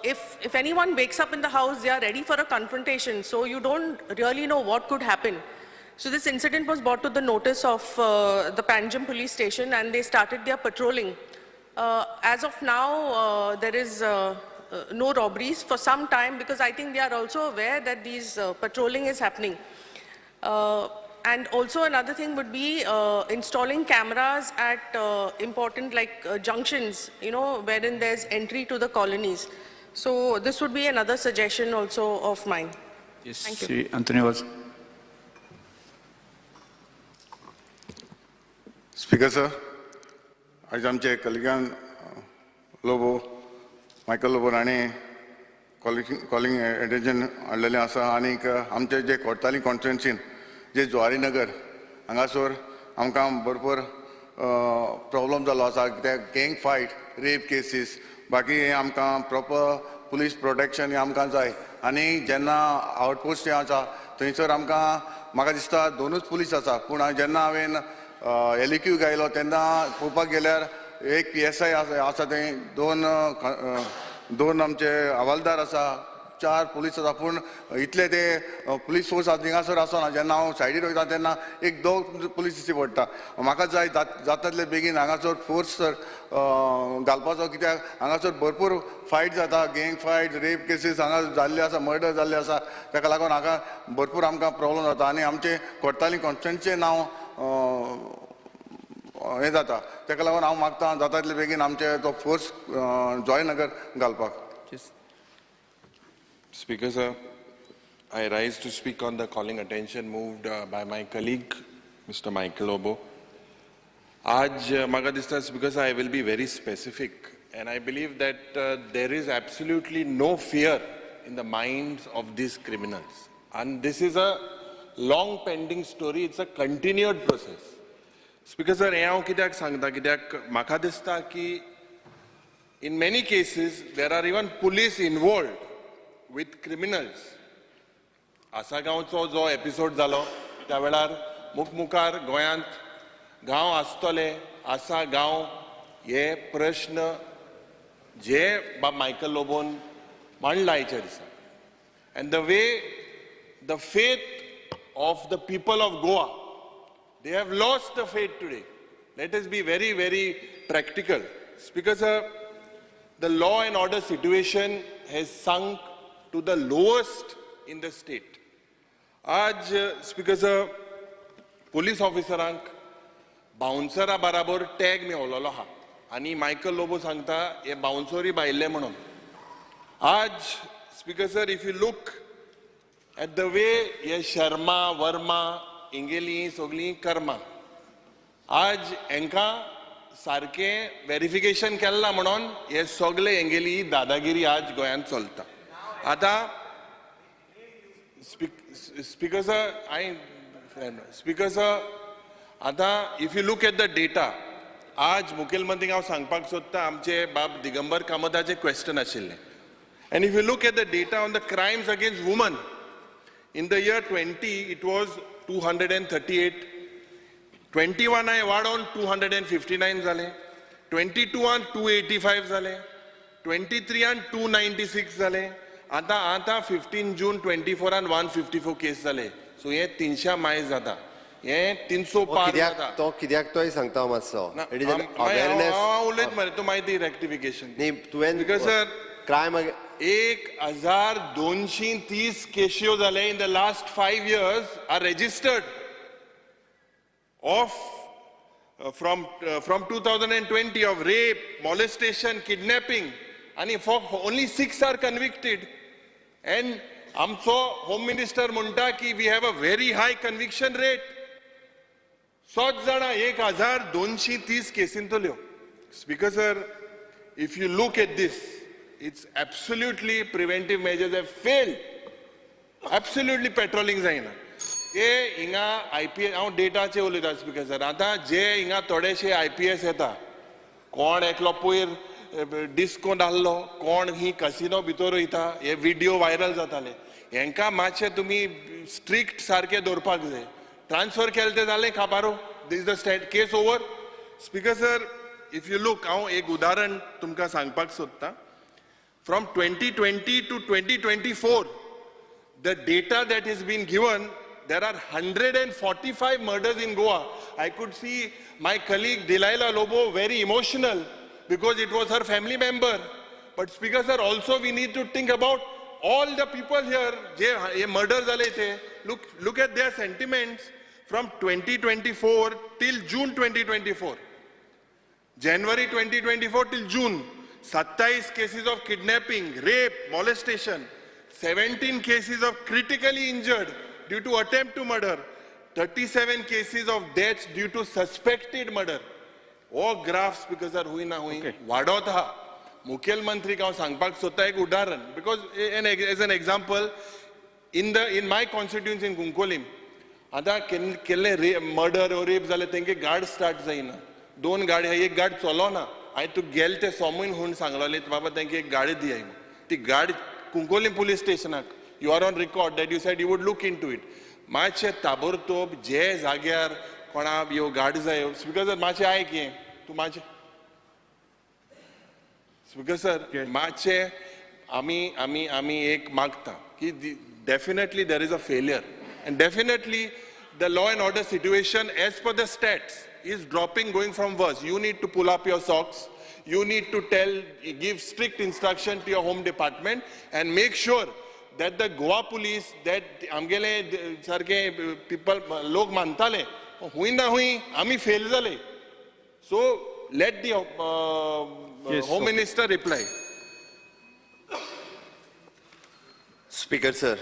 if anyone wakes up in the house, they are ready for a confrontation. So you don't really know what could happen. So this incident was brought to the notice of the Panjim police station, and they started their patrolling. As of now, there is no robberies for some time, because I think they are also aware that these patrolling is happening. And also another thing would be installing cameras at important junctions, you know, wherein there's entry to the colonies. So this would be another suggestion also of mine. Yes, thank you. Shri Anthony Vaz. Speaker sir, आयज आमचे कलिगान Lobo, Michael Lobo हांणी calling attention हाडलेलें आसा आनीक आमचे जे कोर्ताली कॉन्स्टिट्युएन्सीन जे जुवारी नगर हांगासर आमकां भरपूर प्रॉब्लम जाल्लो आसा, कित्याक गँग फायट, रेप केसीस, बाकी हें आमकां प्रॉपर पुलीस प्रोटेक्शन हें आमकां जाय. आनी जेन्ना आवटपोस्ट हें आसा थंयसर आमकां म्हाका दिसता दोनूच पुलीस आसा, पूण जेन्ना हांवें एल क्यू गायलो तेन्ना पळोवपाक गेल्यार एक PSI आसा थंय, दोन आमचे हवालदार आसा, 4 पुलीस आसा, पूण इतले ते पुलीस फोर्स थिंगासर आसना. जेन्ना हांव सायडीर वयता तेन्ना एक दोग पुलीस दिश्टी पडटा. म्हाका जाय जाता तितले बेगीन हांगासर फोर्स घालपाचो, कित्याक हांगासर भरपूर फायट जाता, गँग फायट, रेप केसीस हांगा जाल्ले आसा, मर्डर जाल्ले आसा. ताका लागून हांगा भरपूर आमकां प्रॉब्लम जाता आनी आमचे कोर्ताली कॉन्स्टिट्युएन्सीचें नांव हें जाता. ताका लागून हांव मागता जाता तितले बेगीन आमचे तो फोर्स जॉयनगर घालपाक. Speaker sir, I rise to speak on the calling attention moved by my colleague, Mr. Michael Lobo. Aaj म्हाका दिसता Speaker sir, I will be very specific, and I believe that there is absolutely no fear in the minds of these criminals. And this is a long pending story, it's a continued process. Speaker sir, हें हांव कित्याक सांगता, कित्याक म्हाका दिसता की in many cases there are even police involved with criminals. आसागांवचो जो episode जालो त्या वेळार मुखमुखार गोंयांत गांव आसतले, आसा गांव हे प्रश्न जे बाब मायकल लोबोन मांडला आयच्या दिसा. And the way the faith of the people of Goa, they have lost the faith today. Let us be very very practical. Speaker sir, the law and order situation has sunk to the lowest in the state. आज speaker sir, police ऑफिसरांक बाउन्सरा बराबर tag मेवलेलो आहा आनी Michael Lobo सांगता हे बाउन्सरूय भायले म्हणून. आज speaker sir, if you look at the way हे शर्मा वर्मा हेंगेली सगळीं कर्मां, आज हेंकां सारकें वेरिफिकेशन केलां म्हणून हे सगळे हेंगेली दादागिरी आज गोंयांत चलता. आतां स्पीकर सर, हांवें स्पीकर सर, आतां if you look at the data, आज मुखेलमंत्रीक हांव सांगपाक सोदता आमचे बाब दिगंबर कामताचें क्वेश्चन आशिल्लें. And if you look at the data on the crimes against woman, in the year 20 it was 238, 21 हांवें वाडोवन 259 जाले, 22 285 जाले, 23 296 जाले. आतां आतां 15 जून 24 154 केस जाले. सो हे 300 मायज जाता, हे 300 पार जाता. तो कित्याक तोय सांगता मातसो. It is an awareness. हांव उलयत मरे, तूं मागीर रेक्टिफिकेशन. न्ही, तुवें because sir crime 1230 केश्यो जाले in the last 5 years are registered of from 2020 of rape, molestation, kidnapping, आनी for only 6 are convicted. And आमचो होम मिनिस्टर म्हणटा की we have a very high conviction rate. 7 जाणां 1230 केसींतल्यो. Speaker sir, if you look at this, it's absolutely preventive measures have failed. Absolutely patrolling जायना. ते हिंगा IPS, हांव डेटाचे उलयता स्पीकर सर. आतां जे हिंगा थोडेशे IPS येता, कोण एकलो पयर डिस्को धाडलो, कोण ही कसिनो भितर वयता, हे व्हिडियो व्हायरल जाताले. हेंकां मातशें तुमी स्ट्रिक्ट सारकें दवरपाक जाय. ट्रान्सफर केलें तें जालें काबारो, this the state case over. Speaker sir, if you look, हांव एक उदाहरण तुमकां सांगपाक सोदतां. From 2020 to 2024, the data that has been given there are 145 murders in Goa. I could see my colleague Delilah Lobo very emotional because it was her family member. But Speaker sir, also we need to think about all the people here, je murder zale te. Look at their sentiments from 2024 till June 2024. January 2024 till June, 27 cases of kidnapping, rape, molestation, 17 cases of critically injured due to attempt to murder, 37 cases of deaths due to suspected murder. Oh graphs because are hui na hui वाडोत हा. मुख्यमंत्री हांव सांगपाक सोदता एक उदाहरण, because as an example, in my constituency in Cuncolim आतां केल्ले murder ओ rape जाले तेंगे गार्ड स्टार्ट जायना, दोन गाडी आहा, एक गार्ड चलोना. हांवें तूं गेले ते सोमून म्हूण सांगलोले बाबा तेंके एक गाडी दियाय म्हूण, ती गाडी कुंकोलीम पुलीस स्टेशनाक. You are on record that you said you would look into it. मातशें ताबडतोब जे जाग्यार कोणा यो गार्ड जाय. स्पीकर सर मातशें आयक हें तूं मातशें. स्पीकर सर मातशें आमी आमी आमी एक मागता की definitely there is a failure and definitely the law and order situation as per the stats is dropping, going from worse. You need to pull up your socks. You need to give strict instruction to your home department and make sure that the Goa police, that आमगेले सारके people लोक मानताले, हुई ना हुई आमी fail जाले. So let the home minister reply. Speaker sir,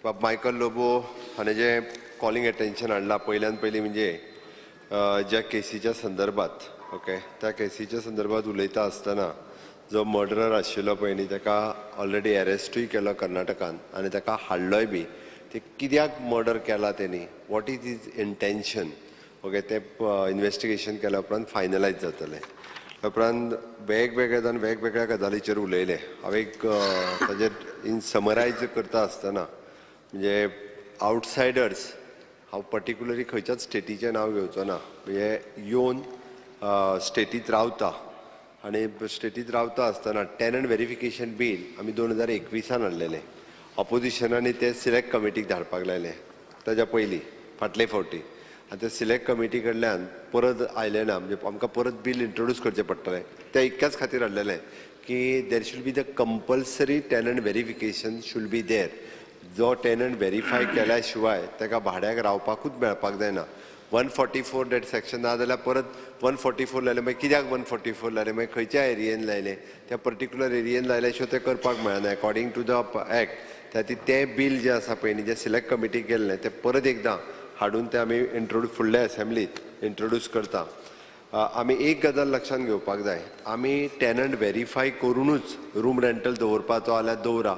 बाब मायकल लोबो हाणें जें कॉलिंग अटेन्शन हाडलां पयल्यान पयलीं म्हणजे ज्या केसीच्या संदर्भात, ओके, त्या केसीच्या संदर्भात उलयता आसतना जो मर्डरर आशिल्लो पळय न्ही ताका ऑलरेडी एरेस्टूय केलो कर्नाटकान आनी ताका हाडलोय बी. ते कित्याक मर्डर केला तेणी, what is his intention, okay, तें इन्वेस्टिगेशन केल्या उपरांत फायनलायज जातलें. उपरांत वेगवेगळे जाण वेगवेगळ्या गजालीचेर उलयले. हांव एक ताजेर इन समरायज करता आसतना म्हणजे आवटसायडर्स, हांव पर्टिक्युलरली खंयच्याच स्टेटीचें नांव घेवचो ना, म्हणजे येवन स्टेटींत रावता आनी स्टेटींत रावता आसतना टेनंट वेरिफिकेशन बील आमी 2021 हाडलेलें. ऑपोजिशनांनी तें सिलेक्ट कमिटीक धाडपाक लायलें ताज्या पयलीं फाटले फावटी, आनी ते सिलेक्ट कमिटी कडल्यान परत आयलें ना, म्हणजे आमकां परत बील इंट्रोड्यूस करचें पडटलें. तें इतक्याच खातीर हाडलेलें की there should be the compulsory tenant verification should be there. जो टेनंट वेरीफाय केल्या शिवाय ताका भाड्याक रावपाकूच मेळपाक जायना. 144 that section ना जाल्यार परत 144 लायलें, मागीर कित्याक 144 लायलें, मागीर खंयच्या एरियेन लायलें, त्या पर्टिक्युलर एरियेन लायल्या शिवाय तें करपाक मेळना अकॉर्डिंग टू the act. त्या खातीर तें बील जें आसा पळय न्ही, जें सिलेक्ट कमिटीक गेल्लें तें परत एकदां हाडून तें आमी इंट्रोड्यूस फुडल्या एसेंब्लीत इंट्रोड्यूस करता. आमी एक गजाल लक्षांत घेवपाक जाय, आमी टेनंट वेरीफाय करुनूच रूम रेंटल दवरपाचो जाल्यार दवरा,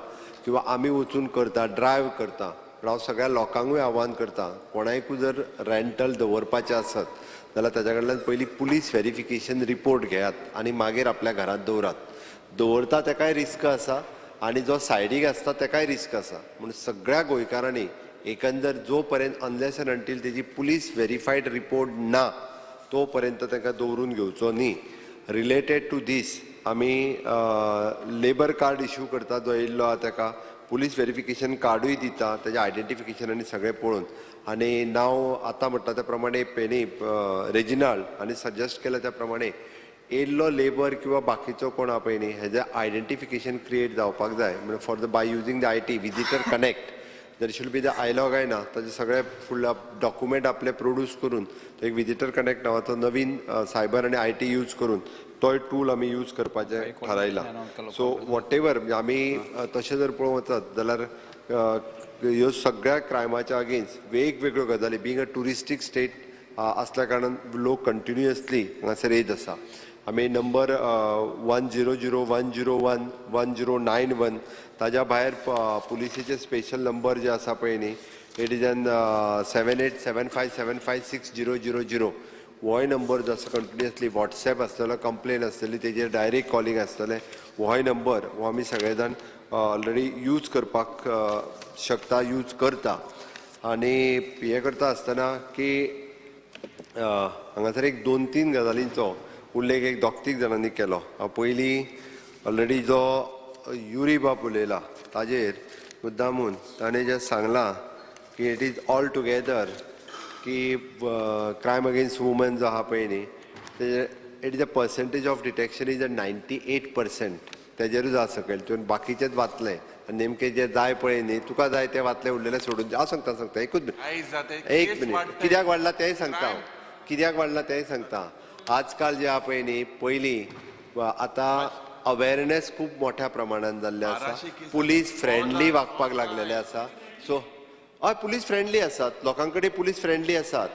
किंवा आमी वचून करता, ड्रायव्ह करता. पूण हांव सगळ्या लोकांकूय आव्हान करता, कोणाकूय जर रेंटल दवरपाचें आसत जाल्यार ताच्या कडल्यान पयलीं पुलीस वेरिफिकेशन रिपोर्ट घेयात आनी मागीर आपल्या घरांत दवरात. दवरता तेकाय रिस्क आसा आनी जो सायडीक आसता तेकाय रिस्क आसा. म्हूण सगळ्या गोंयकारांनी एकंदर जो पर्यंत अनलेस एंड अंटील तेजी पुलीस वेरीफायड रिपोर्ट ना तो पर्यंत तांकां दवरून घेवचो न्ही. रिलेटेड टू these आमी लेबर कार्ड इश्यू करता, जो येयल्लो आहा ताका पुलीस वेरिफिकेशन कार्डूय दिता, ताजें आयडेंटिफिकेशन आनी सगळें पळोवन. आनी नांव आतां म्हणटा त्या प्रमाणे पेनी रेजिनाल्ड आनी सजेस्ट केलें त्या प्रमाणे येयल्लो लेबर किंवा बाकीचो कोण आहा पळय न्ही हेजें आयडेंटिफिकेशन क्रिएट जावपाक जाय. म्हणजे for the by using the IT visitor connect there should be the Ailog आहे ना, ताजे सगळे फुडल्या डॉक्युमेंट आपले प्रोड्यूस करून तो एक विजिटर कनेक्ट नांवाचो नवीन सायबर आनी I T use करून तोय टूल आमी यूज करपाचें थारायलां. सो what ever म्हणजे आमी तशें जर पळोवंक वचत जाल्यार ह्यो सगळ्या क्रायमाच्या अगेन्स्ट वेगवेगळ्यो गजाली, बींग अ ट्युरिस्टीक स्टेट आसल्या कारणान लोक कंटिन्युअसली हांगासर येत आसा. आमी नंबर 100 101 1091 ताज्या भायर पुलिसेचे स्पेशल नंबर जे आसा पळय न्ही, it is an 787575 6000 होय नंबर जो आसा कंटिन्युअसली वॉट्सॅप आसतलो, कंप्लेन आसतली तेजेर डायरेक्ट कॉलिंग आसतलें, होय नंबर हो आमी सगळे जाण ऑलरेडी यूज करपाक शकता, यूज करता. आनी हें करता आसतना की हांगासर एक 2-3 गजालींचो उल्लेख एक 2-3 जाणांनी केलो. हांव पयलीं ऑलरेडी जो युरी बाब उलयला ताजेर मुद्दामून ताणें जें सांगलां की it is all together की क्रायम अगेन्स्ट वुमन जो आहा पळय न्ही तेजेर it is a percentage of detection is a 98%. तेजेरूच आसा सकयल. तुवें बाकीचेच वाचलें आनी नेमकें जें जाय पळय न्ही तुका जाय तें वाचलें, उरलेलें सोडून. हांव सांगता सांगता एकूच मिनट, एक मिनट. कित्याक वाडला तेंय सांगता हांव, कित्याक वाडला तेंय सांगता. आजकाल जे आहा पळय न्ही, पयलीं आतां अवेरनेस खूब मोठ्या प्रमाणान जाल्लें आसा, पुलीस फ्रेंडली वागपाक लागलेले आसा. सो हय, पुलीस फ्रेंडली आसात, लोकां कडेन पुलीस फ्रेंडली आसात.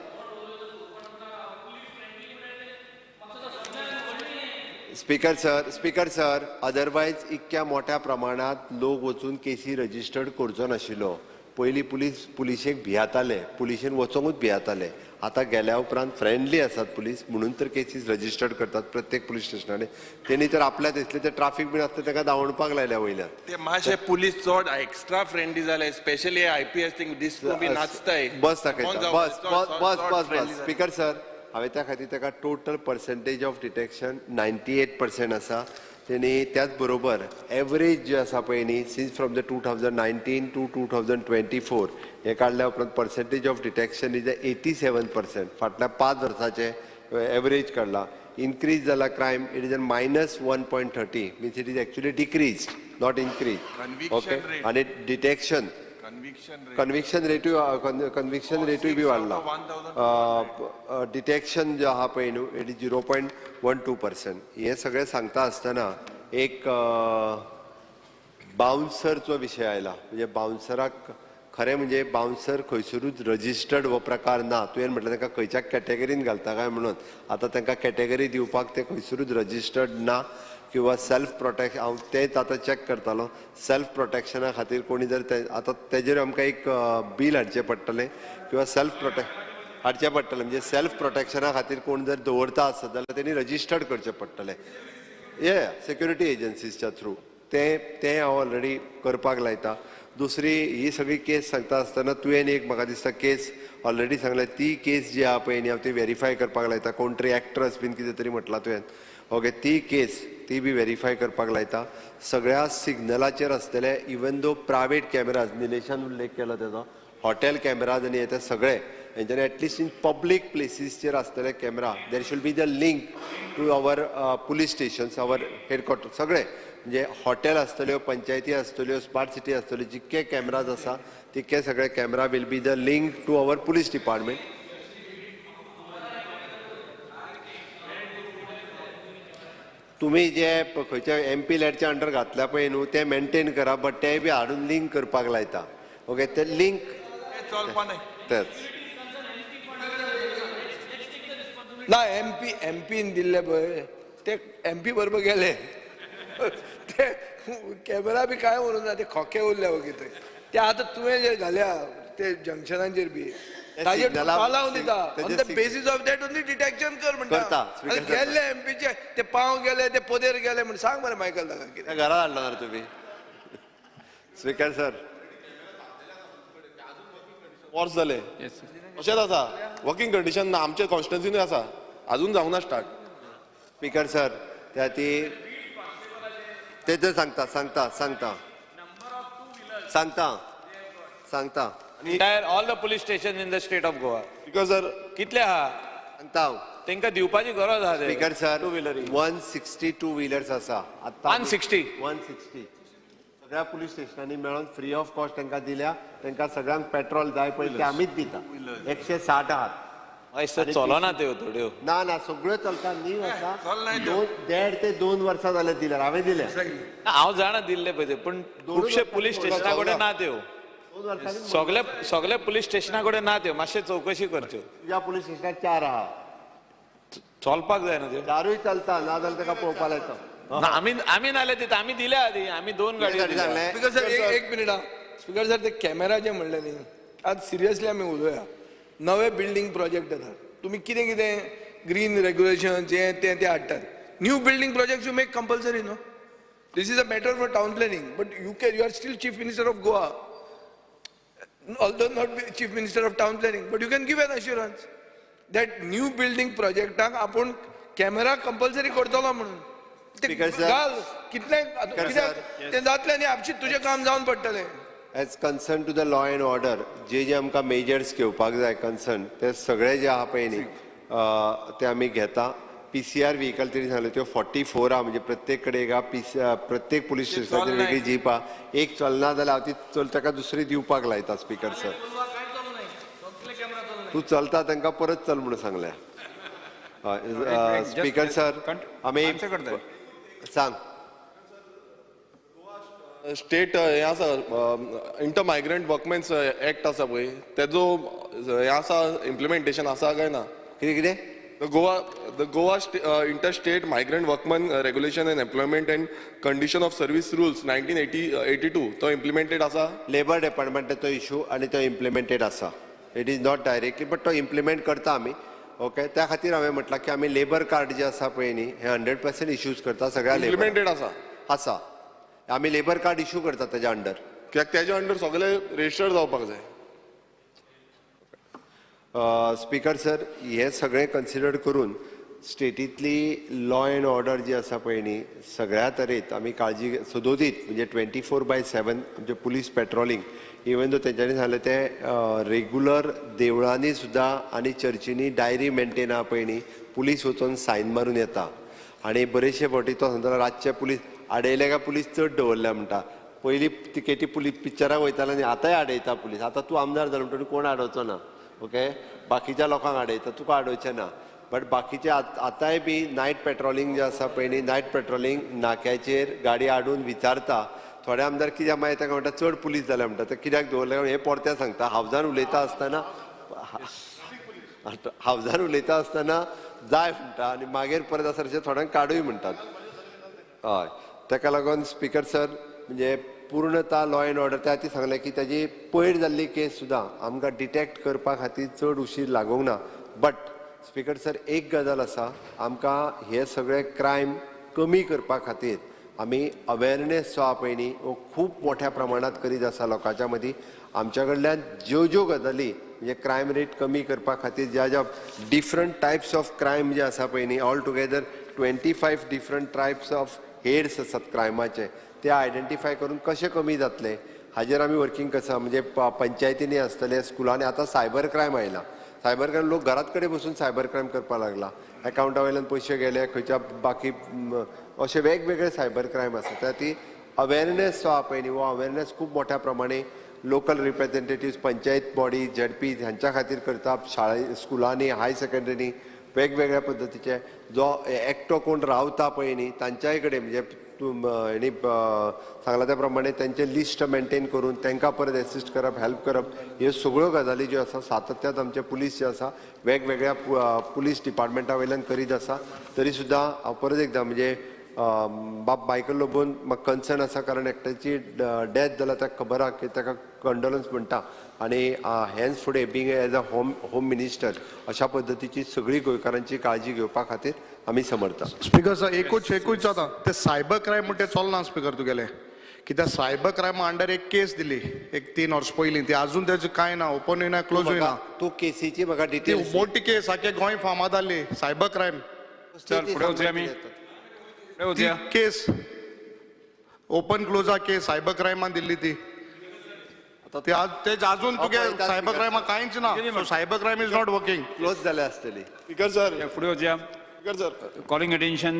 Speaker sir, speaker sir, otherwise इतक्या मोठ्या प्रमाणांत लोक वचून केसी रजिस्टर्ड करचो नाशिल्लो. पयलीं पुलीस पुलिशेक भियाताले, पुलिशेन वचोंकूच भियाताले. आतां गेल्या उपरांत फ्रेंडली आसात पुलीस, म्हणून तर केसीस रजिस्टर्ड करतात प्रत्येक पुलीस स्टेशनांनी. तेणी तर आपल्या दिसले ते ट्राफीक बीन आसता ताका धांवणपाक लायल्या वयल्यान. ते मातशे पुलीस चड एक्स्ट्रा फ्रेंडली जाले, स्पेशली IPS thing disco बी नाचताय. बस दाखयता, बस बस बस बस बस. स्पीकर सर, हांवें त्या खातीर ताका टोटल पर्सेंटेज ऑफ डिटेक्शन 98% आसा. तेणी त्याच बरोबर एवरेज जे आसा पळय न्ही, since from the 2019 to 2024 हें काडल्या उपरांत percentage of detection is 87%. फाटल्या 5 वर्साचें एवरेज काडला. इनक्रीज जाला crime, it is a -1.30, means it is actually decrease, not increase. Okay. आनी डिटेक्शन कन्विक्शन रेटूय, कन्विक्शन रेटूय बी वाडला. डिटेक्शन जे आहा पळय न्हू, it is 0.12%. हें सगळें सांगता आसतना एक बाउन्सरचो विशय आयला. म्हणजे बाउन्सराक खरें म्हणजे बाउन्सर खंयसरूच रजिस्टर्ड हो प्रकार ना. तुवें म्हटलें तांकां खंयच्या कॅटेगरीन घालता काय म्हणून, आतां तांकां कॅटेगरी दिवपाक ते खंयसरूच रजिस्टर्ड ना. किंवा सेल्फ प्रोटेक्शन, हांव तेंच आतां चॅक करतालो, सेल्फ प्रोटेक्शना खातीर कोणी जर ते आतां तेजेर आमकां एक बील हाडचें पडटलें किंवा सेल्फ प्रोटेक्ट हाडचें पडटलें. म्हणजे सेल्फ प्रोटेक्शना खातीर कोण जर दवरता आसत जाल्यार तेणी रजिस्टर्ड करचें पडटलें ये सेक्युरिटी एजन्सीजच्या थ्रू. तें तें हांव ऑलरेडी करपाक लायता. दुसरी ही सगळी केस सांगता आसतना तुवें एक म्हाका दिसता केस ऑलरेडी सांगल्या, ती केस जी आहा पळय न्ही हांव ती वेरीफाय करपाक लायता. कोण तरी एक्ट्रस बीन कितें तरी म्हटलां तुवें, ओके, ती केस ती बी वेरीफाय करपाक लायता. सगळ्या सिग्नलाचेर आसतले इवन दो प्रायवेट कॅमेराज, निलेशान उल्लेख केला तेजो, हॉटेल कॅमेराज आनी हे ते सगळे हेंच्यानी एटलिस्ट इन पब्लीक प्लेसीसचेर आसतले camera, there should be the link to our police stations, our headquarter. सगळे म्हणजे हॉटेल आसतल्यो, पंचायती आसतल्यो, स्मार्ट सिटी आसतल्यो, जितके कॅमेराज आसा तितके सगळे camera will be the link to our police department. तुमी जे खंयच्या एमपी लॅडच्या अंडर घातल्या पळय न्हू ते मेनटेन करा, बट ते बी हाडून लिंक करपाक लायता. ओके, ते लिंक तेच ना. एमपी एमपीन दिल्ले पळय ते एमपी बरोबर गेले, ते कॅमेरा बी कांय उरूंक ना, ते खोके उरले वगीर थंय. ते आतां तुवें जे घाल्या ते जंक्शनांचेर बी ताजेर लावन दिता, on the basis of that only detection कर म्हणटा. गेल्ले एमपीचे ते पाव गेले, ते पोदेर गेले म्हण सांग मरे मायकल ताका कितें घरा हाडला ना तुमी. स्पीकर सर, वर्स जाले अशेंच आसा, वर्किंग कंडिशन ना आमच्या कॉन्स्टिट्युन्सीनूय आसा, अजून जावंक ना स्टार्ट. स्पीकर सर, त्या ती तेच सांगता सांगता सांगता सांगता सांगता. Entire all the police station in the state of Goa. Speaker sir, कितले आहा सांगता हांव, तांकां दिवपाची गरज आहा. स्पीकर सर, 162 व्हिलर्स आसा आतां. 160 160 सगळ्या पुलीस स्टेशनांनी मेळोन फ्री ऑफ कॉस्ट तांकां दिल्या. तांकां सगळ्यांक पेट्रोल जाय पळय ते आमीच दिता. 160 आहात. हय सर, चलना त्यो थोड्यो. ना ना, सगळ्यो चलता न्ही. आसा 1.5 ते 2 वर्सां जाले दिल्यार, हांवें दिल्या. हांव जाणा दिल्ले पळय ते, पूण खुबशे पुलीस स्टेशना कडेन ना त्यो, सगळे सगळे पुलीस स्टेशना कडेन ना त्यो, मातशे चवकशी करच्यो. तुज्या पुलीस स्टेशनार 4 आहा, चलपाक जाय न्हू त्यो. 4ूय चलता, ना जाल्यार ताका पळोवपाक लायता. आमी आमी नाल्यार दिता, आमी दिल्या आदी, आमी 2 गाडयो दिल्या. स्पीकर सर, एक मिनिट. स्पीकर सर, ते कॅमेरा जे म्हणले न्ही, आज सिरियसली आमी उलोवया. नवे बिल्डींग प्रोजेक्ट येतात, तुमी कितें कितें ग्रीन रेग्युलेशन हें तें तें हाडटात. New building project you make compulsory न्हू. This is a matter for town planning, but you can, you are still chief minister of Goa, although not chief minister of town planning, but you can give an assurance that new building projectaक आपूण camera compulsory करतलो म्हणून. घाल कितले कित्याक तें जातलें न्ही, आपशी तुजें काम जावन पडटलें. As concern to the law and order जे जे आमकां मेजर्स घेवपाक जाय कन्सर्न ते सगळे जे आहा पळय न्ही ते आमी घेता. PCR vehicle तेणी सांगले त्यो 44 आहा, म्हणजे प्रत्येक कडेन एक आहा. प्रत्येक पुलीस स्टेशनाचेर वेगळी जीप आहा. एक चलना जाल्यार हांव ती चल ताका दुसरी दिवपाक लायता. स्पीकर सर, तूं चलता तांकां परत चल म्हणून सांगल्या. हय स्पीकर सर, आमी सांग स्टेट हें आसा इंटर मायग्रंट वर्कमेन्स एक्ट आसा पळय, तेजो हें आसा इम्प्लिमेंटेशन आसा काय ना? कितें कितें? The Goa inter state migrant workman regulation and employment and condition of service rules 1982 तो इम्प्लिमेंटेड आसा? लेबर डिपार्टमेंटाचो इशू आनी तो इम्प्लिमेंटेड आसा. It is not directly but तो इम्प्लिमेंट करता आमी. ओके, त्या खातीर हांवें म्हटलां की आमी लेबर कार्ड जे आसा पळय न्ही हे 100% इश्यूज करता सगळ्या. इम्प्लिमेंटेड आसा? आसा. आमी लेबर कार्ड इश्यू करता तेज्या अंडर, कित्याक तेज्या अंडर सगळे रजिस्टर्ड जावपाक जाय. स्पीकर सर, हे सगळें कन्सिडर करून स्टेटींतली लॉ एंड ऑर्डर जी आसा पळय न्ही सगळ्या तरेत आमी काळजी सदोदीत, म्हणजे 24/7 आमचे पुलीस पेट्रोलिंग. इवन दो तेंच्यांनी सांगलें तें रेगुलर देवळांनी सुद्दां आनी चर्चींनी डायरी मेंटेन आहा पळय न्ही, पुलीस वचून सायन मारून येता. आनी बरेचशे फावटी तो सांगता रातचे पुलीस आडयले काय पुलीस चड दवरल्या म्हणटा. पयलीं तिकेटी पुलीस पिक्चराक वयताले आनी आतांय आडयता पुलीस. आतां तूं आमदार जालो म्हणटकीर कोण आडोवचो ना, ओके, बाकीच्या लोकांक आडयता, तुका आडोवचें ना. बट बाकीचे आतांय बी नायट पेट्रोलिंग जें आसा पळय न्ही, नायट पेट्रोलिंग नाक्याचेर गाडी आडून विचारता. थोडे आमदार कित्याक मागीर ताका म्हणटा चड पुलीस जाल्या म्हणटा, ते कित्याक दवरले हें परतें सांगता. हावजान उलयता आसतना, हावजान उलयता आसतना जाय म्हणटा आनी मागीर परत आसा अशें थोड्यांक काडूय म्हणटात. हय, ताका लागून स्पीकर सर म्हणजे पूर्णता लॉ एंड ऑर्डर त्या खातीर सांगलें की ताजी पयर जाल्ली केस सुद्दां आमकां डिटेक्ट करपा खातीर चड उशीर लागूंक ना. बट स्पीकर सर, एक गजाल आसा, आमकां हे सगळे क्रायम कमी करपा खातीर आमी अवेरनेस जो आहा पळय न्ही हो खूब मोठ्या प्रमाणांत करीत आसा लोकांच्या मदीं. आमच्या कडल्यान ज्यो ज्यो गजाली म्हणजे क्रायम रेट कमी करपा खातीर ज्या ज्या डिफरंट टायप्स ऑफ क्रायम जे आसा पळय न्ही, all together 25 different types of heads आसात क्रायमाचे, ते आयडेंटिफाय करून कशें कमी जातले हाजेर आमी वर्किंग आसा. म्हणजे पंचायतींनी आसतले, स्कुलांनी. आतां सायबर क्रायम आयला, सायबर क्रायम लोक घरात कडेन बसून सायबर क्रायम करपाक लागला. एकावंटा वयल्यान पयशे गेले खंयच्या बाकी अशे वेगवेगळे सायबर क्रायम आसा. त्या खातीर अवेरनेस जो आहा पळय न्ही हो अवेरनेस खूब मोठ्या प्रमाणे local representative, panchayat body, ZP हांच्या खातीर करता. शाळे स्कुलांनी, हाय सेकंडरी वेगवेगळ्या पद्दतीचे जो एकटो कोण रावता पळय न्ही तांच्याय कडेन म्हणजे हेणी सांगला त्या प्रमाणे तांचें लिस्ट मेंटेन करून तांकां परत एसिस्ट करप, हेल्प करप, ह्यो सगळ्यो गजाली ज्यो आसा सातत्यात आमचे पुलीस जे आसा वेगवेगळ्या पुलीस डिपार्टमेंटा वयल्यान करीत आसा. तरी सुद्दां हांव परत एकदां म्हणजे बाब मायकल लोबोन म्हाका कन्सर्न आसा, कारण एकट्याची डेथ जाल्या ताका खबर आहा की ताका कंडोलन्स म्हणटा. आनी हेन्स फुडें being as a home minister अशा पद्दतीची सगळी गोंयकारांची काळजी घेवपा खातीर आमी समर्था. स्पीकर सर, एकूच जाता ते सायबर क्रायम म्हणटा ते चलना स्पीकर तुगेले, कित्याक सायबर क्रायमा अंडर एक केस दिली एक 3 वर्स पयलीं, ती अजून तेजें कांय ना, ओपनूय ना, क्लोजूय ना. तूं केसीची म्हाका डिटेल्स. मोठी केस आख्खे गोंय फामाद जाल्ली सायबर क्रायम. ती केस ओपन क्लोजा केस सायबर क्रायमान दिल्ली ती, तेज अजून तुगे सायबर क्रायमा कांयच ना. Cyber crime is not working, close जाल्या आसतली. स्पीकर सर, फुडें वचया. Speaker sir, calling attention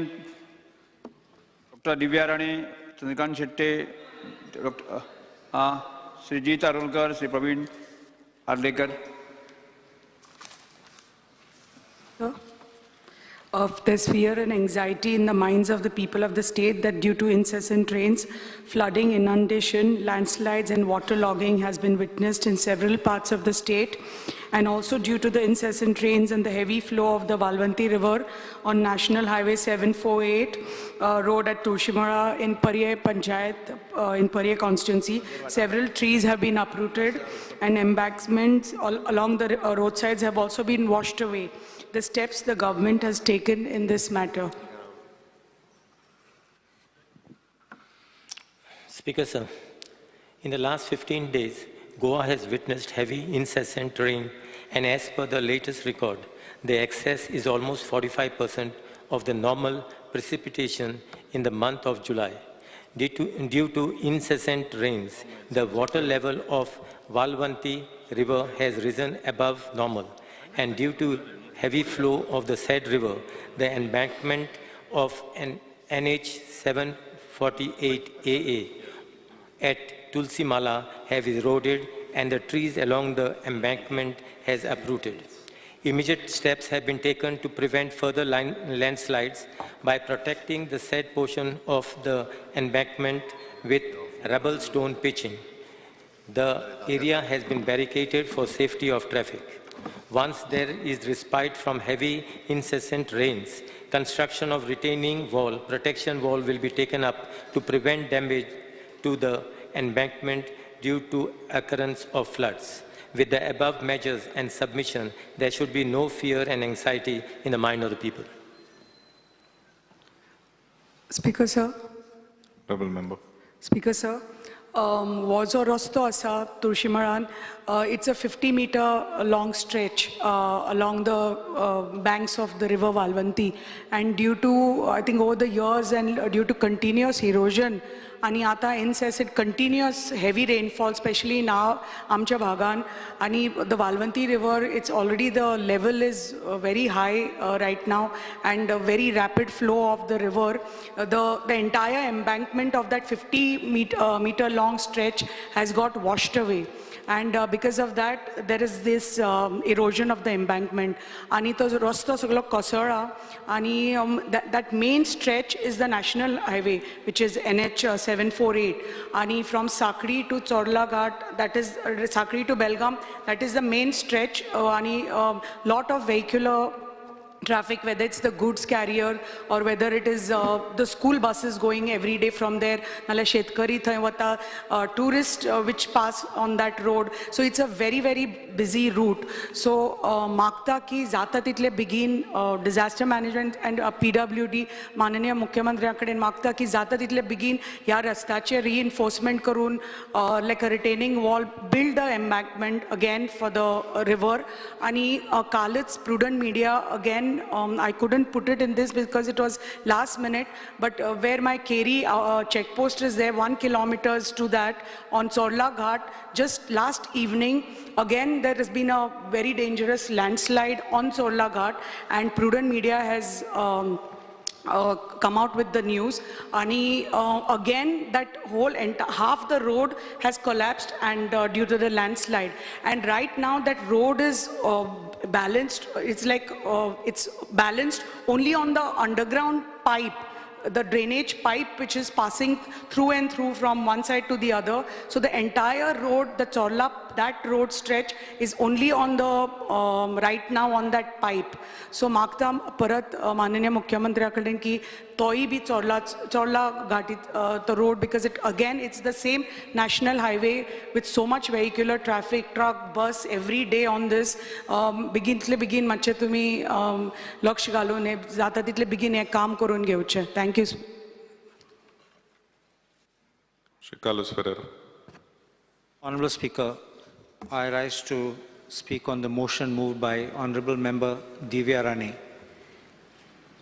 doctor Divya Rane, Chandrakant Shetye, doctor Shri Jeet Arolkar, Shri Praveen Arlekar. Of this fear and anxiety in the minds of the people of the state that due to incessant rains, flooding, inundation, landslides and waterlogging has been witnessed in several parts of the state, and also due to the incessant rains and the heavy flow of the Valvanti River on National Highway 748 road at Tushimara in Parye Panchayat, in Parye constituency, several trees have been uprooted and embankments all along the roadsides have also been washed away. The steps the government has taken in this matter. Speaker sir, in the last 15 days, Goa has witnessed heavy incessant rain, and as per the latest record, the excess is almost 45% of the normal precipitation in the month of July. Due to incessant rains, the water level of Valvanti River has risen above normal, and due to heavy flow of the said river, the embankment of an NH 748 AA at Tulsimala have eroded and the trees along the embankment has uprooted. Immediate steps have been taken to prevent further landslides by protecting the said portion of the embankment with rubble stone pitching. The area has been barricaded for safety of traffic. Once there is respite from heavy, incessant rains, construction of retaining wall, protection wall will be taken up to prevent damage to the embankment due to occurrence of floods. With the above measures and submission, there should be no fear and anxiety in the mind of the people. Speaker, sir. Honorable member. Speaker, sir. हो जो रस्तो आसा तुळशीमळान, it's a 50 meter long stretch along the banks of the river Valvanti, and due to I think over the years and due to continuous erosion आनी आतां incessant continuous heavy rainfall specially in आमच्या भागान, आनी the Valvanti river it's already the level is very high right now and very rapid flow of the river, the entire embankment of that 50 meter long stretch has got washed away, and because of that there is this erosion of the embankment. Ani to rasto saglo kosala, ani that main stretch is the national highway, which is NH 748, ani from Sakri to Chorla Ghat, that is Sakri to Belgaum, that is the main stretch. Ani lot of vehicular traffic, whether it's the goods carrier or whether it is the school buses going every day from there, nala shetkari thay vata, tourists which pass on that road. So it's a very, very busy route. So मागता की जाता तितले बेगीन disaster management and PWD माननीय मुख्यमंत्र्या कडेन मागता की जाता तितले बेगीन ह्या रस्त्याचे reinforcement करून like a retaining wall, build the embankment again for the river. आणि कालच Prudent Media again, I couldn't put it in this because it was last minute, but where my Keri checkpost is there, 1 kilometer to that on Chorla Ghat, just last evening, again there has been a very dangerous landslide on Chorla Ghat, and Prudent Media has come out with the news. Ani again that whole half the road has collapsed and due to the landslide, and right now that road is balanced, it's like it's balanced only on the underground pipe, the drainage pipe which is passing through and through from one side to the other. So the entire road, the Chorla, that road stretch is only on the right now on that pipe. So मागता परत माननीय मुख्यमंत्र्या कडेन की तोय बी चोर्ला चोर्ला घाटी the road, because it again it's the same national highway with so much vehicular traffic, truck, bus every day on this. बेगीनतले बेगीन मातशें तुमी लक्ष घालून हे जाता तितले बेगीन हें काम करून घेवचें. Thank you. Shri Carlos Ferreira. Honorable Speaker, I rise to speak on the motion moved by Honorable Member Divya Rane,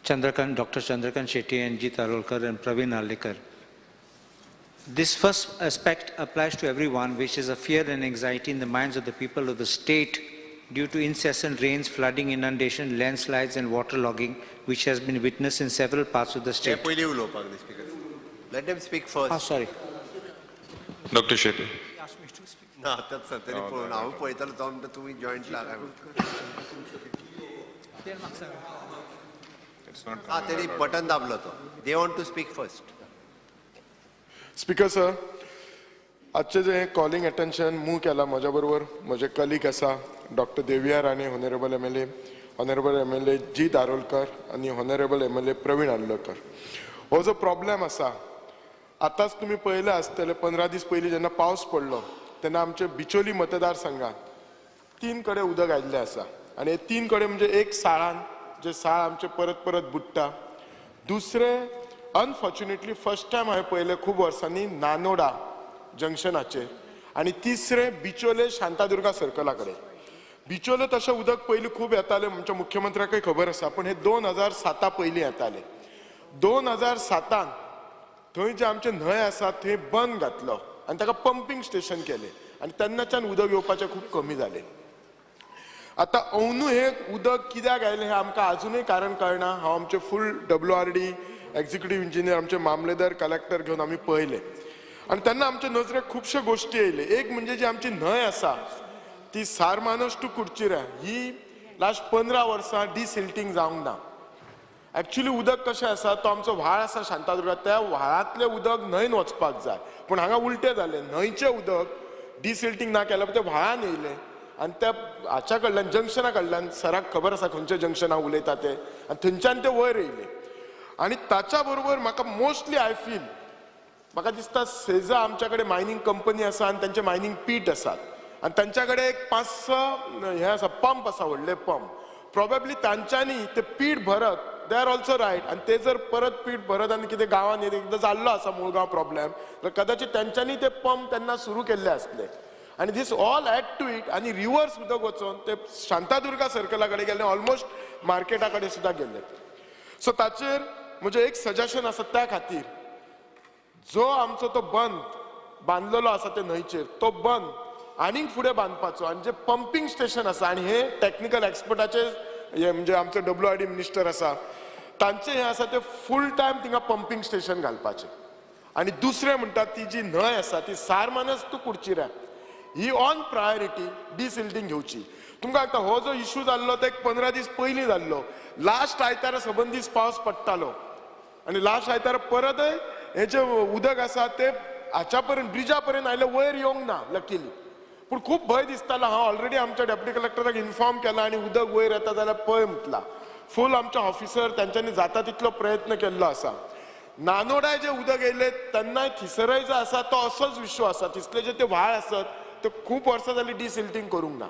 Dr. Chandrakant Shetty and Jeet Arolkar and Praveen Arlekar. This first aspect applies to everyone, which is a fear and anxiety in the minds of the people of the state due to incessant rains, flooding, inundation, landslides and waterlogging, which has been witnessed in several parts of the state. Let them speak first. Oh, sorry. Dr. Shetty. ना आतांच तरी पळोवन हांव पळयतालो तो म्हणटा तुमी joint लागाय. हा तेणी बटन दाबलो तो. They want to speak first. Speaker sir, आजचें जें कॉलिंग अटेन्शन मूव केलां म्हज्या बरोबर म्हजे कलीग आसा doctor Deviya Rane, honourable MLA, honourable MLA G Darolkar आनी ऑनरेबल MLA Praveen Arlekar. हो जो प्रॉब्लेम आसा आतांच तुमी पळयलें आसतलें, 15 दीस पयलीं जेन्ना पावस पडलो तेन्ना आमचे बिचोली मतदारसंघात 3 कडेन उदक आयिल्लें आसा, आनी हे 3 कडेन म्हणजे एक साळान, जे साळ आमचे परत परत बुडटा, दुसरें अनफॉर्च्युनेटली फर्स्ट टायम हांवें पळयलें खूब वर्सांनी नानोडा जंक्शनाचेर, आनी तिसरें बिचोले शांतादुर्गा सर्कला कडेन. बिचोले तशें उदक पयलीं खूब येतालें, आमच्या मुख्यमंत्र्याकय खबर आसा, पूण हे 2007 पयलीं येतालें. 2007 थंय जे आमचे न्हंय आसा थंय बंद घातलो आनी ताका पंपींग स्टेशन केलें आनी तेन्नाच्यान उदक येवपाचें खूब कमी जालें. आतां अंदू हें उदक कित्याक आयलें हें आमकां आजुनूय कारण कळना. हांव आमचे फूल WRD executive engineer, आमचे मामलेदार, कलेक्टर घेवन आमी पळयलें आनी तेन्ना आमचे नजरेक खुबश्यो गोश्टी येयल्यो. एक म्हणजे जी आमची न्हंय आसा ती सारमानस टू कुडचिऱ्या ही लास्ट 15 वर्सां डिसिल्टींग जावंक ना. एक्चुली उदक कशें आसा, तो आमचो व्हाळ आसा शांतादुर्गा, त्या व्हाळांतलें उदक न्हंयन वचपाक जाय, पूण हांगा उलटें जालें. न्हंयचें उदक डिसिल्टींग ना केल्यार तें व्हाळान येयलें आनी त्या हाच्या कडल्यान जंक्शना कडल्यान, सराक खबर आसा खंयच्या जंक्शना उलयता तें, आनी थंयच्यान तें वयर येयलें. आनी ताच्या बरोबर म्हाका मोस्टली I feel, म्हाका दिसता सेजा आमच्या कडेन मायनींग कंपनी आसा आनी तांचे मायनींग पीट आसात आनी तांच्या कडेन एक 5-6 हें आसा, पंप आसा, व्हडले पंप. प्रोबेबली तांच्यांनी ते पीठ भरत, they are also right. आनी ते जर परत पीठ भरत आनी कितें गांवांत एकदां जाल्लो आसा मुळगांव प्रॉब्लेम, तर कदाचित तांच्यांनी ते पंप तेन्ना सुरू केल्ले आसले. आनी this all add to it. आनी रिवर्स उदक वचोन ते शांतादुर्गा सर्कला कडेन गेले, ऑलमोस्ट मार्केटा कडेन सुद्दां गेले. सो ताचेर म्हजें एक सजेशन आसा, त्या खातीर जो आमचो तो बंद बांदलेलो आसा ते न्हंयचेर, तो बंद आनीक फुडें बांदपाचो आनी जे पंपींग स्टेशन आसा, आनी हे टॅक्निकल एक्सपर्टाचे हे म्हणजे आमचो WRD minister आसा तांचे हें आसा ते फूल टायम थिंगा पंपींग स्टेशन घालपाचें. आनी दुसरें म्हणटा ती जी न्हंय आसा ती Sarmanas two कुडचिऱ्या he on priority डिसिल्टींग घेवची. तुमकां सांगता हो जो इशू जाल्लो तो एक 15 दीस पयलीं जाल्लो. लास्ट आयतारा सबंद दीस पावस पडटालो आनी लास्ट आयतारा परतय हें जें उदक आसा तें हाच्या पर्यंत ब्रिजा पर्यंत आयलें, वयर येवंक ना लकीली. पूण खूब भंय दिसतालो. हांव ऑलरेडी आमच्या डेप्युटी कलेक्टराक इन्फॉर्म केला आनी उदक वयर येता जाल्यार पळय म्हटलां. फूल आमचे ऑफिसर तांच्यांनी जाता तितलो प्रयत्न केल्लो आसा. नानोडाय जें उदक येयलें तेन्नाय थिसरय जो आसा तो असोच इशू आसा. तिसले जे ते व्हाळ आसत ते खूब वर्सां जालीं डिसिल्टींग करूंक ना.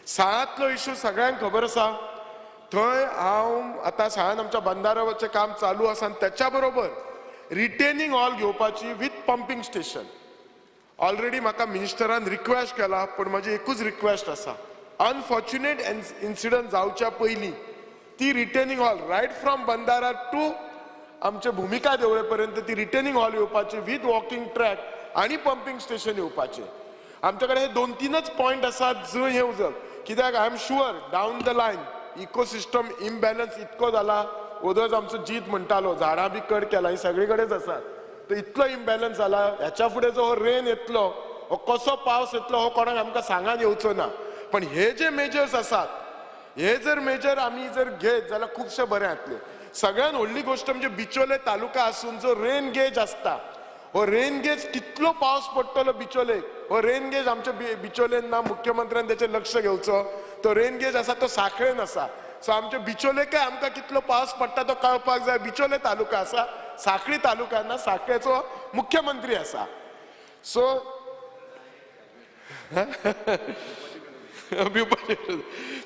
साळांतलो इशू सगळ्यांक खबर आसा. थंय हांव आतां साळान आमच्या बंदाराचें काम चालू आसा आनी त्याच्या बरोबर रिटेनिंग हॉल घेवपाची विथ पंपींग स्टेशन. ऑलरेडी म्हाका मिनिस्टरान रिक्वेस्ट केला, पूण म्हजी एकूच रिक्वेस्ट आसा, अनफॉर्च्युनेट इन्सिडंट जावच्या पयलीं ती retaining hall right from Bandara to आमचे भुमिका देवळे पर्यंत ती रिटेनिंग हॉल येवपाची विथ वॉकिंग ट्रॅक आनी पंपींग स्टेशन येवपाचें. आमच्या कडेन हे 2-3 पॉयंट आसात जंय हें उदक, कित्याक I am sure down the line ecosystem imbalance इतको जाला. ओदोच आमचो जीत म्हणटालो झाडां बी कट केला, ही सगळे कडेच आसात. तर इतलो इम्बॅलन्स जाला, ह्याच्या फुडें जो हो रेन येतलो, हो कसो पावस येतलो हो कोणाक आमकां सांगान येवचो ना. पण हे जे मेजर्स आसात, हे जर मेजर आमी जर घेत जाल्यार खुबशें बरें जातलें. सगळ्यात व्हडली गोश्ट म्हणजे बिचोले तालुका आसून जो रेन गेज आसता, हो रेन गेज कितलो पावस पडटलो बिचोले, हो रेन गेज आमच्या बिचोलेन ना, मुख्यमंत्र्यान तेचेर लक्ष घेवचो. तो रेन गेज आसा तो साखळेन आसा. सो आमच्या बिचोलेकय आमकां कितलो पावस पडटा तो कळपाक जाय. बिचोले तालुका आसा, साखळी तालुका ना, साखळेचो मुख्यमंत्री आसा. सो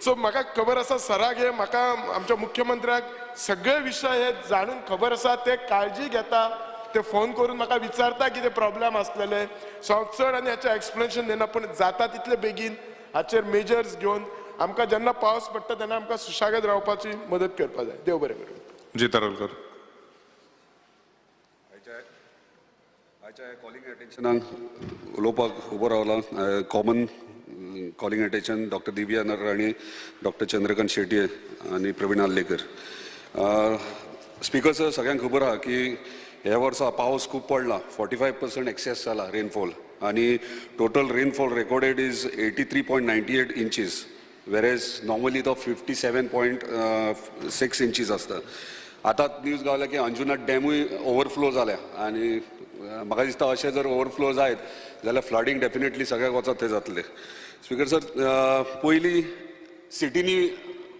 सो म्हाका खबर आसा सराक, हे म्हाका आमच्या मुख्यमंत्र्याक सगळे विशय हे जाणून खबर आसा, ते काळजी घेता, ते फोन करून म्हाका विचारता कितें प्रॉब्लेम आसलेले. सो हांव चड आनी हाचें एक्सप्लेनेशन दिना, पूण जाता तितले बेगीन हाचेर मेजर्स घेवन आमकां जेन्ना पावस पडटा तेन्ना आमकां सुशागत रावपाची मदत करपाक जाय. देव बरें करूं. जी तारोलकर. आयच्या कॉलिंग अटेन्शनाक उलोवपाक उबो रावला common calling attention doctor Divya Rane, doctor Chandrakant Shetye आनी प्रवीण आर्लेकर. स्पिकर सर, सगळ्यांक खबर आहा की ह्या वर्सा पावस खूब पडला, 45% एक्सेस जाला रेनफॉल आनी total rainfall recorded is 83.98 inches, whereas normally तो 57.6 इंचीस आसता. आतां न्यूज गावल्या की अंजुनाथ डॅमूय ओवरफ्लो जाल्या आनी म्हाका दिसता अशें जर ओवरफ्लो जायत जाल्यार फ्लडींग डेफिनेटली सगळ्याक वचत थंय जातलें. स्पिकर सर, पयलीं सिटींनी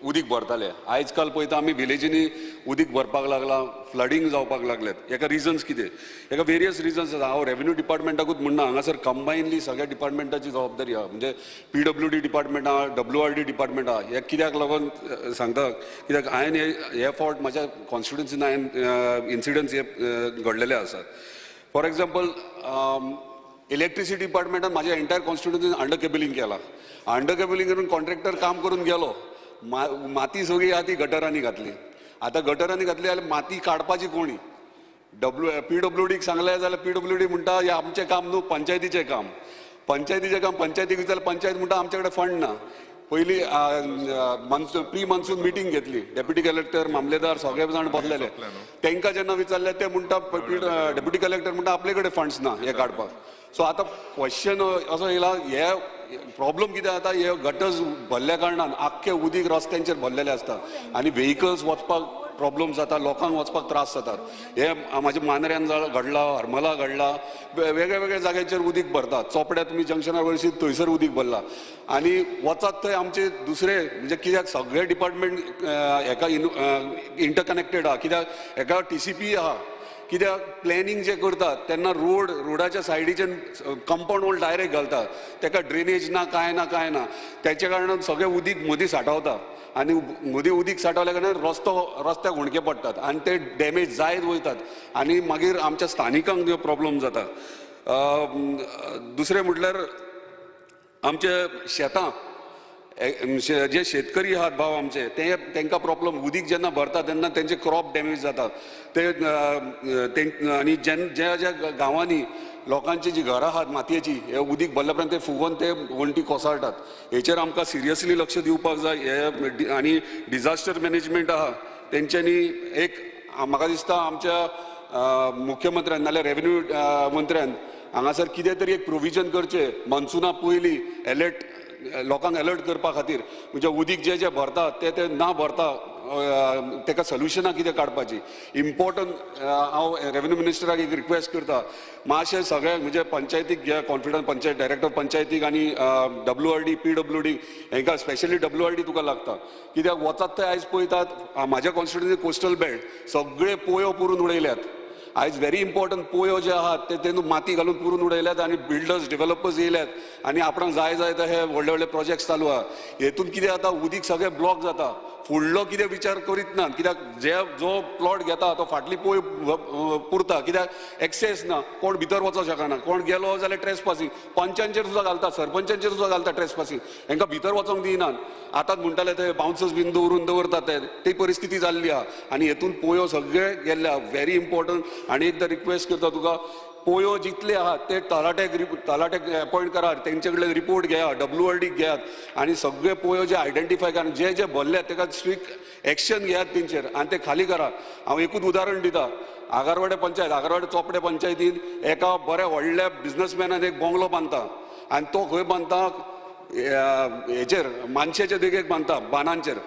उदीक भरताले, आयज काल पळयता आमी विलेजींनी उदीक भरपाक लागलां, फ्लडींग जावपाक लागल्यात. हेका रिजन्स कितें? हेका वेरियस रिजन्स आसा. हांव रेवेन्यू डिपार्टमेंटाकूच म्हणना, हांगासर कंबायनली सगळ्या डिपार्टमेंटाची जबाबदारी आहा. म्हणजे PWD department आहा, WRD department आहा. हे कित्याक लागून सांगता, कित्याक हांवें हे फावट म्हाज्या कॉन्स्टिट्युन्सीन हांवें इन्सिडंट्स हे घडलेले आसात. फॉर एग्जाम्पल, इलेक्ट्रिसिटी डिपार्टमेंटान म्हाज्या एंटायर कॉन्स्टिट्युन्सीन अंडर केबलिंग केला. अंडर केबलिंग करून कॉन्ट्रॅक्टर काम करून गेलो, माती सगळी आहा ती गटरांनी घातली. आतां गटरांनी घातली जाल्यार माती काडपाची कोणी? PWDक सांगलें जाल्यार PWD म्हणटा हें आमचें काम न्हू, पंचायतीचें काम. पंचायतीचें काम पंचायतीक विचारलें, पंचायत म्हणटा आमचे कडेन फंड ना. पयलीं प्री मान्सून मिटींग घेतली, डेप्युटी कलेक्टर, मामलेदार सगळे जाण बसलेले. तांकां जेन्ना विचारलें ते म्हणटा, डेप्युटी कलेक्टर म्हणटा आपले कडेन फंड्स ना हे काडपाक. सो आतां क्वेश्चन असो येयला, हे प्रॉब्लम कितें जाता, हे गटर्स भरल्या कारणान आख्खे उदीक रस्त्यांचेर भरलेले आसता आनी व्हेकल्स वचपाक प्रॉब्लम जाता, लोकांक वचपाक त्रास जातात. हे म्हाज्या मांद्र्यान घडला, हरमला घडला, वेगळ्या वेगळ्या जाग्यांचेर उदीक भरता. चोपड्या तुमी जंक्शनार वयशी थंयसर उदीक भरला आनी वचात थंय आमचे दुसरे, म्हणजे कित्याक सगळे डिपार्टमेंट हेका इंटरकनेक्टेड आहा. कित्याक हेका TCP आहा, कित्याक प्लॅनिंग जे करतात तेन्ना रोडाच्या सायडीच्यान कंपावंड वॉल डायरेक्ट घालतात, तेका ड्रेनेज ना, कांय ना, कांय ना. तेच्या कारणान सगळें उदीक मदीं सांठावता आनी मदीं उदीक सांठवल्या कारणान रस्त्याक हुणके पडटात आनी ते डॅमेज जायत वयतात आनी मागीर आमच्या स्थानिकांक ह्यो प्रॉब्लम जाता. दुसरें म्हटल्यार आमचे शेतां, जे शेतकरी आहात भाव आमचे, ते तांकां प्रॉब्लम, उदीक जेन्ना भरता तेन्ना तेंचे क्रॉप डॅमेज जाता. ते आनी ज्या ज्या गांवांनी लोकांची जी घरां आहात मातयेची, हे उदीक भरल्या उपरांत ते फुगोवन ते वण्टी कोसळटात. हेचेर आमकां सिरियसली लक्ष दिवपाक जाय. हे आनी डिजास्टर मॅनेजमेंट आहा तेंच्यांनी एक म्हाका दिसता आमच्या मुख्यमंत्र्यान नाल्यार रेवेन्यू मंत्र्यान हांगासर कितें तरी एक प्रोविजन करचें मॉन्सुना पयलीं एलर्ट, लोकांक अलर्ट करपा खातीर. म्हणजे उदीक जे जे भरता ते ते ना भरता तेका सोल्युशनां कितें काडपाची इम्पॉर्टंट. हांव रेवेन्यू मिनिस्टराक एक रिक्वेस्ट करता, मातशें सगळ्यांक म्हणजे पंचायतीक घे कॉन्फिडन्स, पंचायत डायरेक्टर पंचायतीक आनी WRD PWD हेंकां, स्पेशली WRD तुका लागता. कित्याक वचात थंय आयज पळयतात म्हाज्या कॉन्स्टिट्युन्सी कोस्टल बेल्ट सगळे पोयो पुरून उडयल्यात. आयज व्हेरी इम्पॉर्टंट पोयो जे आहात ते तेन्ना माती घालून पुरून उडयल्यात आनी बिल्डर्स डेव्हलपर्स येयल्यात आनी आपणाक जाय जाय ते हे व्हडले व्हडले प्रोजेक्ट्स चालू आहा. हेतून कितें जाता, उदीक सगळें ब्लॉक जाता. फुडलो कितें विचार करीत ना, कित्याक जे जो प्लॉट घेता तो फाटली पोय पुरता, कित्याक एक्सेस ना, कोण भितर वचोंक शकना, कोण गेलो जाल्यार ट्रेसपासींग, पंचांचेर सुद्दां घालता, सरपंचांचेर सुद्दां घालता ट्रेसपासींग, हेंकां भितर वचोंक दिनात. आतांच म्हणटाले ते बाउन्सर्स बीन दवरून दवरतात, ते ती परिस्थिती जाल्ली आहा आनी हेतून पोयो सगळे गेल्ले आहा. Very important. आनी एकदां रिक्वेस्ट करता तुका, पोयो जितले आहात ते तलाट्याक अपॉयंट करात, तेंचे कडल्यान रिपोर्ट घेयात, WRD घेयात आनी सगळे पोयो जे आयडेंटिफाय करा, जे जे भरल्यात तेका स्ट्रिक्ट एक्शन घेयात तेंचेर आनी ते खाली करा. हांव एकूच उदाहरण दिता, आगारवाडे पंचायत, आगारवाडे चोपडे पंचायतीन एका बऱ्या व्हडल्या बिजनसमॅनान एक बंगलो बांदता आनी तो खंय बांदता, हेचेर मानशेच्या देगेक बांदता, बांदांचेर,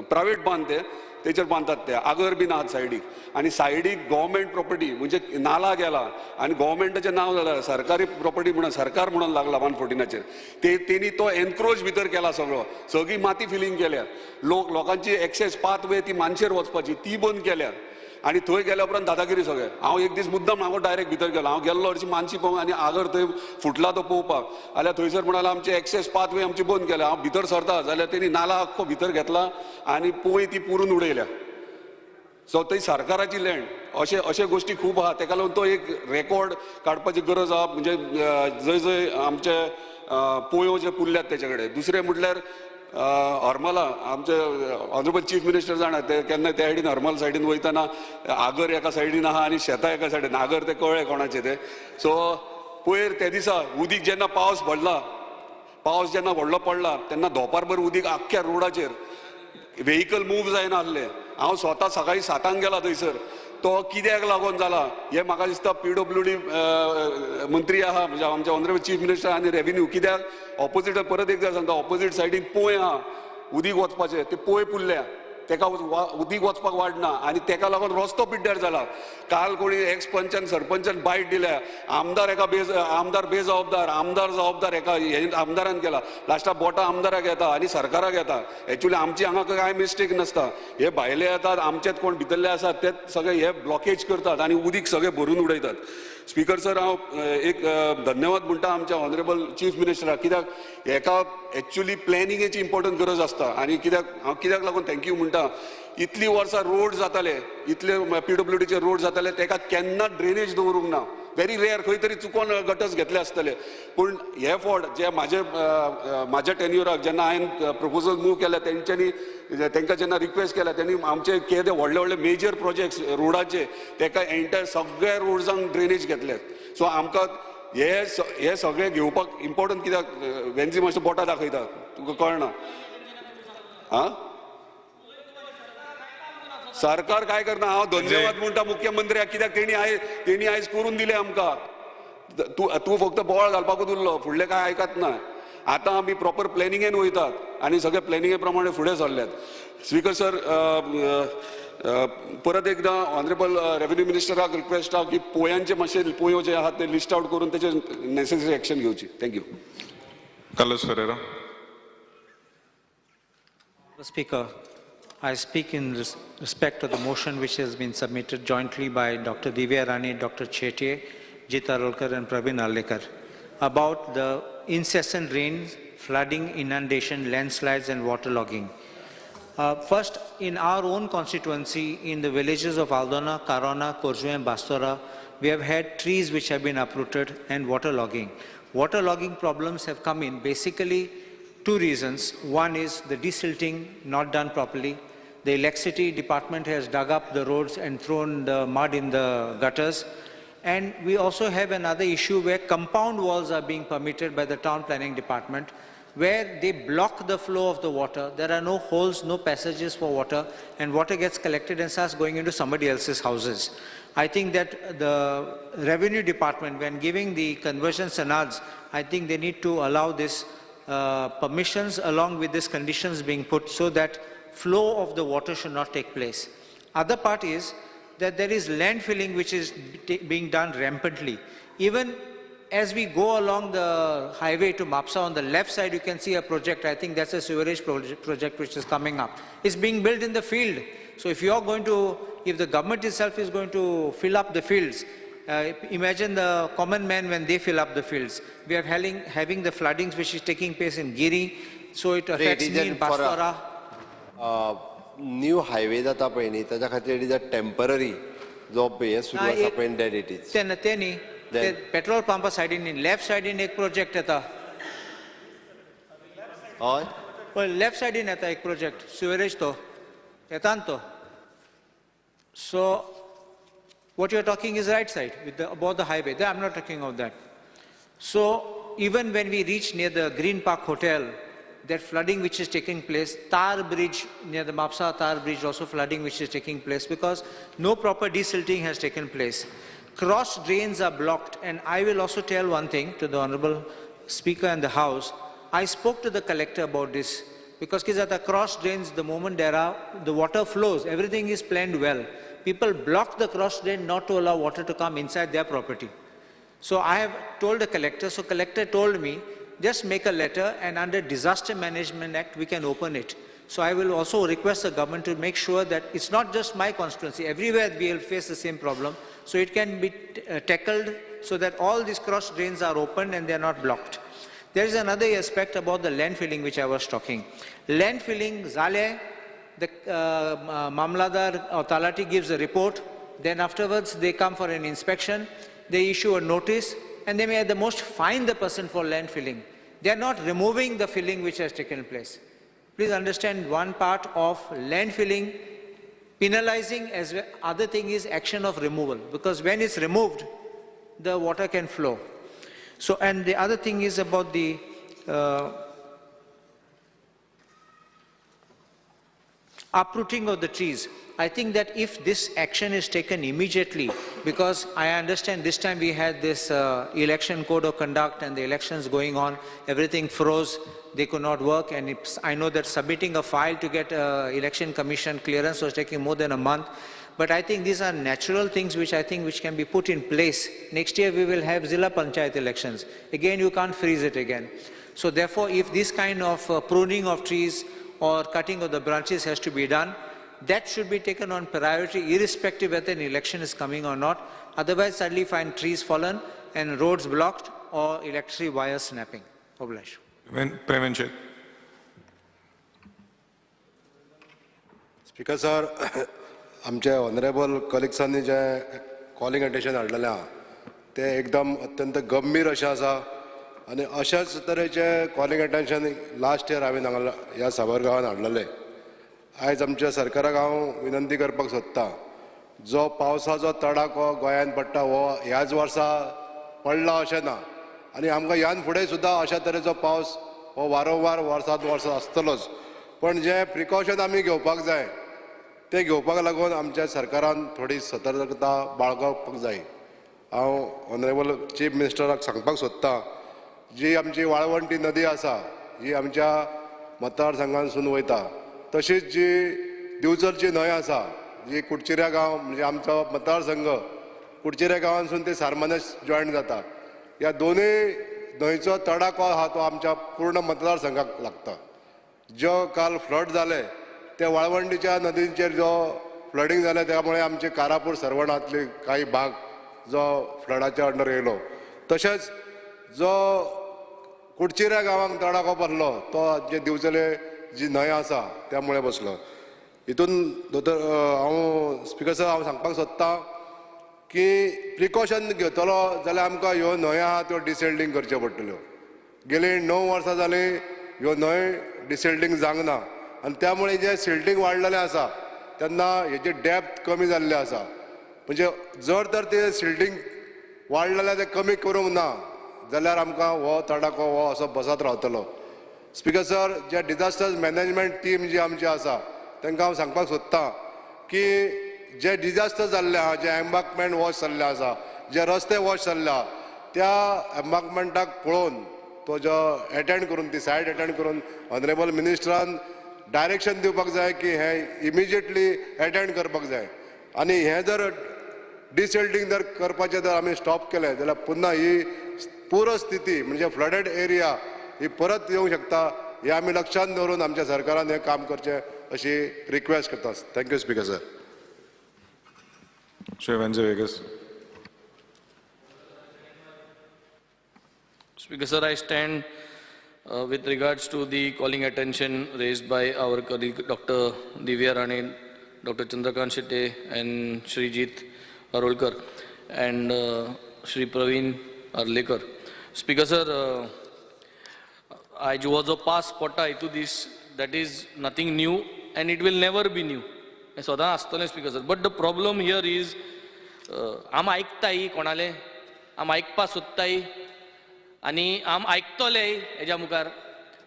प्रायवेट बांद ते तेचेर बांदतात ते, आगर बीन आहात सायडीक आनी सायडीक गव्हर्मेंट प्रॉपर्टी म्हणजे नाला गेला आनी गव्हर्मेंटाचें नांव जालां सरकारी प्रॉपर्टी म्हणून, सरकार म्हणून लागला 114चेर. ते तेणी तो एनक्रोच भितर केला, सगळो सगळी माती फिलींग केल्या, लोकांची एक्सेस पाथवे ती मानशेर वचपाची ती बंद केल्या आनी थंय गेल्या उपरांत दादागिरी सगळें. हांव एक दीस मुद्दम हांव डायरेक्ट भितर गेलो, हांव गेल्लो हरशीं मानशी पळोवंक आनी आगर थंय फुटला तो पळोवपाक, जाल्यार थंयसर म्हणाले आमची एक्सेस पाथवे आमची बंद केल्या. हांव भितर सरता जाल्यार तेणी नाला आख्खो भितर घेतला आनी पोंय ती पुरून उडयल्या. सो थंय सरकाराची लँड, अशे अशे गोश्टी खूब आहा. तेका लागून तो एक रेकॉर्ड काडपाची गरज आहा, म्हणजे जंय जंय आमचे पोयो जे पुरल्यात तेचे कडेन. दुसरें म्हटल्यार हरमला आमचे ऑनरेबल चीफ मिनिस्टर जाणा, ते केन्ना त्या सायडीन हरमल सायडीन वयतना आगर एका सायडीन आहा आनी शेतां एका सायडीन, आगर ते कळ्ळें कोणाचें ते. सो पयर त्या दिसा उदीक जेन्ना पावस पडला, पावस जेन्ना व्हडलो पडला तेन्ना धोपारभर उदीक आख्ख्या रोडाचेर, व्हेकल मूव जायना आसलें. हांव स्वता सकाळीं 7 गेला थंयसर, तो कित्याक लागून जाला हें म्हाका दिसता PWD मंत्री आहा, म्हणजे आमचे ऑनरेबल चीफ मिनिस्टर आनी रेवेन्यू, कित्याक ऑपोजीट परत एकदां सांगता, ऑपोजीट सायडीन पोंय आहा उदीक वचपाचें, ते पोंय पुरल्या, तेका उदीक वचपाक वाडना आनी तेका लागून रस्तो पिड्ड्यार जाला. काल कोणी एक्स पंचान सरपंचान बायट दिल्या, आमदार एका आमदार बेजबाबदार, आमदार जबाबदार एका आमदारान केला, लास्टाक बोटां आमदाराक येता आनी सरकाराक येता. एक्चुअली आमची हांगा कांय मिस्टेक नासता, हे भायले येतात, आमचेच कोण भितरले आसात तेच सगळे हे ब्लॉकेज करतात आनी उदीक सगळे भरून उडयतात. स्पीकर सर, हांव एक धन्यवाद म्हणटा आमच्या ऑनरेबल चीफ मिनिस्टराक, कित्याक हेका एक्चुअली प्लॅनिंगेची इम्पॉर्टंट गरज आसता. आनी कित्याक हांव कित्याक लागून thank you म्हणटा, इतली वर्सां रोड जाताले, इतले PWDचे रोड जाताले, तेका केन्ना ड्रेनेज दवरूंक ना. व्हेरी रेअर खंय तरी चुकोन गटर्स घेतले आसतले. पूण हे फावट जे म्हाजे म्हाज्या टेन्युराक जेन्ना हांवें प्रपोजल मूव केल्या तेंच्यांनी तांकां जेन्ना रिक्वेस्ट केल्या तेणी आमचे केदे व्हडले व्हडले मेजर प्रोजेक्ट्स रोडाचे तेका एंटायर सगळ्या रोड्सांक ड्रेनेज घेतले. सो आमकां हे सगळे घेवपाक इम्पॉर्टंट कित्याक वेन्झी मातशें बोटां दाखयता तुका कळना. आं सरकार काय करना. हांव धन्यवाद म्हणटा मुख्यमंत्र्याक कित्याक तेणी आयज करून दिलें आमकां. तूं तूं फक्त बोवाळ घालपाकूच उरलो, फुडलें कांय आयकत ना. आतां आमी प्रॉपर प्लॅनिंगेन वयतात आनी सगळे प्लॅनिंगे प्रमाणे फुडें सरल्यात. स्पीकर सर, परत एकदां ऑनरेबल रेवेन्यू मिनिस्टराक रिक्वेस्ट आहा की पोयांचे मातशे पोयो जे आहात ते लिस्ट आउट करून तेचे नेसेसरी एक्शन घेवची. Thank you. Carlos Ferreira. Speaker, I speak in respect of the motion which has been submitted jointly by Dr. Divya Rani, Dr. Chetye, Jit Arolkar and Praveen Arlekar about the incessant rains, flooding, inundation, landslides and waterlogging. First, in our own constituency, in the villages of Aldona, Karona, Korju and Bastora, we have had trees which have been uprooted and waterlogging. Waterlogging problems have come in basically two reasons. One is the desilting not done properly. The electricity department has dug up the roads and thrown the mud in the gutters. And we also have another issue where compound walls are being permitted by the town planning department, where they block the flow of the water. There are no holes, no passages for water, and water gets collected and starts going into somebody else's houses. I think that the revenue department, when giving the conversion sanads, I think they need to allow this permissions along with these conditions being put so that flow of the water should not take place. Other part is that there is landfilling which is being done rampantly. Even as we go along the highway to Mapsa, on the left side you can see a project. I think that's a sewerage project which is coming up. It's being built in the field. So if you are going to, if the government itself is going to fill up the fields, imagine the common man when they fill up the fields. We are having the floodings which is taking place in Giri, so it affects me in Bastora. New highway जाता पळय न्ही ताच्या खातीर it is a temporary जो हें सुरू आसा पळय that it is. ते न्ही पेट्रोल पंपा सायडीन लेफ्ट सायडीन एक प्रोजेक्ट येता. हय पळय लेफ्ट सायडीन येता एक प्रोजेक्ट सिवरेज तो येता न्ही तो. So what you are talking is right side with the, about the highway. I am not talking of that. So even when we reach near the Green Park Hotel, that flooding which is taking place, Tar Bridge near the Mapsa Tar Bridge also flooding which is taking place because no proper desilting has taken place. Cross drains are blocked, and I will also tell one thing to the Honorable Speaker and the House. I spoke to the collector about this because the cross drains, the moment there are, the water flows, everything is planned well. People block the cross drain not to allow water to come inside their property. So I have told the collector, so collector told me, just make a letter and under Disaster Management Act, we can open it. So I will also request the government to make sure that it's not just my constituency, everywhere we will face the same problem. So it can be tackled so that all these cross drains are opened and they are not blocked. There is another aspect about the landfilling which I was talking. Landfilling, zale, the Mamladar or Talati gives a report, then afterwards they come for an inspection, they issue a notice, and they may at the most fine the person for landfilling. They are not removing the filling which has taken place. Please understand one part of landfilling, penalizing as well, other thing is action of removal, because when it's removed, the water can flow. So, and the other thing is about the uprooting of the trees. I think that if this action is taken immediately, because I understand this time we had this election code of conduct and the elections going on, everything froze, they could not work, and I know that submitting a file to get election commission clearance was taking more than a month. But I think these are natural things which I think which can be put in place. Next year we will have Zilla Panchayat elections. Again, you can't freeze it again. So therefore, if this kind of pruning of trees or cutting of the branches has to be done, that should be taken on priority irrespective whether an election is coming or not. Otherwise, suddenly find trees fallen and roads blocked or electricity wires snapping. Oblige. Prem Shet. Speaker sir, आमचे honourable कलिग्सांनी जे calling attention हाडलेलें आहा तें एकदम अत्यंत गंभीर अशें आसा आनी अशाच तरेचें कॉलिंग अटेन्शन लास्ट इयर हांवें हांगा ह्या सावरगांवान हाडलेलें. आयज आमच्या सरकाराक हांव विनंती करपाक सोदतां, जो पावसाचो तडाखो गोंयांत पडटा हो ह्याच वर्सा पडला अशें ना आनी आमकां ह्यान फुडें सुद्दां अशा तरेचो पावस हो वारंवार वर्सांत वर्सां आसतलोच, पण जे प्रिकॉशन आमी घेवपाक जाय ते घेवपाक लागून आमच्या सरकारान थोडी सतर्कता बाळगोवपाक जाय. हांव ऑनरेबल चीफ मिनिस्टराक सांगपाक सोदतां, जी आमची वाळवंटी नदी आसा जी आमच्या मतदारसंघांतसून वयता, तशीच जी दिवचलची न्हंय आसा जी कुडचिऱ्या गांव म्हणजे आमचो मतदारसंघ कुडचिऱ्या गांवांतसून ते सारमानेस जॉयन जाता, ह्या दोनूय न्हंयचो तडाखो आहा तो आमच्या पूर्ण मतदारसंघाक लागता. जो काल फ्लड जाले ते वाळवंटीच्या नदींचेर जो फ्लडींग जालें त्यामुळे आमचे कारापूर सर्वणांतले काही भाग जो फ्लडाच्या अंडर येयलो, तशेंच जो कुडचिऱ्या गांवांक तडाखो बसलो तो जे दिवचले जी न्हंय आसा त्यामुळे बसलो. हितून दोतोर हांव स्पिकर सर हांव सांगपाक सोदतां की प्रिकॉशन घेतलो जाल्यार आमकां ह्यो न्हंयो आहा त्यो डिसेल्डींग करच्यो पडटल्यो. गेली 9 वर्सां जालीं ह्यो न्हंय डिसेल्डींग जावंक ना आनी त्यामुळे जें सिल्टींग वाडलेलें आसा तेन्ना हेजी डेप्थ कमी जाल्ली आसा. म्हणजे जर तर तें सिल्टींग वाडलें जाल्यार तें कमी करूंक ना जाल्यार आमकां हो तडाखो हो असो बसत रावतलो. स्पिकर सर, जे डिजास्टर मॅनेजमेंट टीम जी आमची आसा तांकां हांव सांगपाक सोदतां की जे डिजास्टर जाल्ले आहा, जे एम्बार्कमेंट वॉश जाल्ले आसा, जे रस्ते वॉश जाल्ले आहा, त्या एम्बार्कमेंटाक पळोवन तो जो एटेंड करून ती सायड एटेंड करून ऑनरेबल मिनिस्टरान डायरेक्शन दिवपाक जाय की हें इमिजिएटली एटेंड करपाक जाय. आनी हें जर डिसेल्टींग जर करपाचें जर आमी स्टॉप केलें जाल्यार पुन्हा ही पूरस्थिती म्हणजे फ्लडेड एरिया ही परत येवंक शकता, हें आमी लक्षांत दवरून आमच्या सरकारान हें काम करचें अशी रिक्वेस्ट करता. Thank you speaker sir. Shri Venzy Viegas. Speaker sir, I stand with regards to the calling attention raised by our colleague Dr. Divya Rane, Dr. Chandrakant Shete and Shri Jeet Arolkar and Shri Praveen Arlekar. Speaker sir, आयज हो जो pass पडटा हितू दीस, that is nothing new and it will never be new, हें सदां आसतलें speaker sir. But the problem here is आम आयकताय कोणालें, आम आयकपा सोदताय आनी आम आयकतले हेज्या मुखार.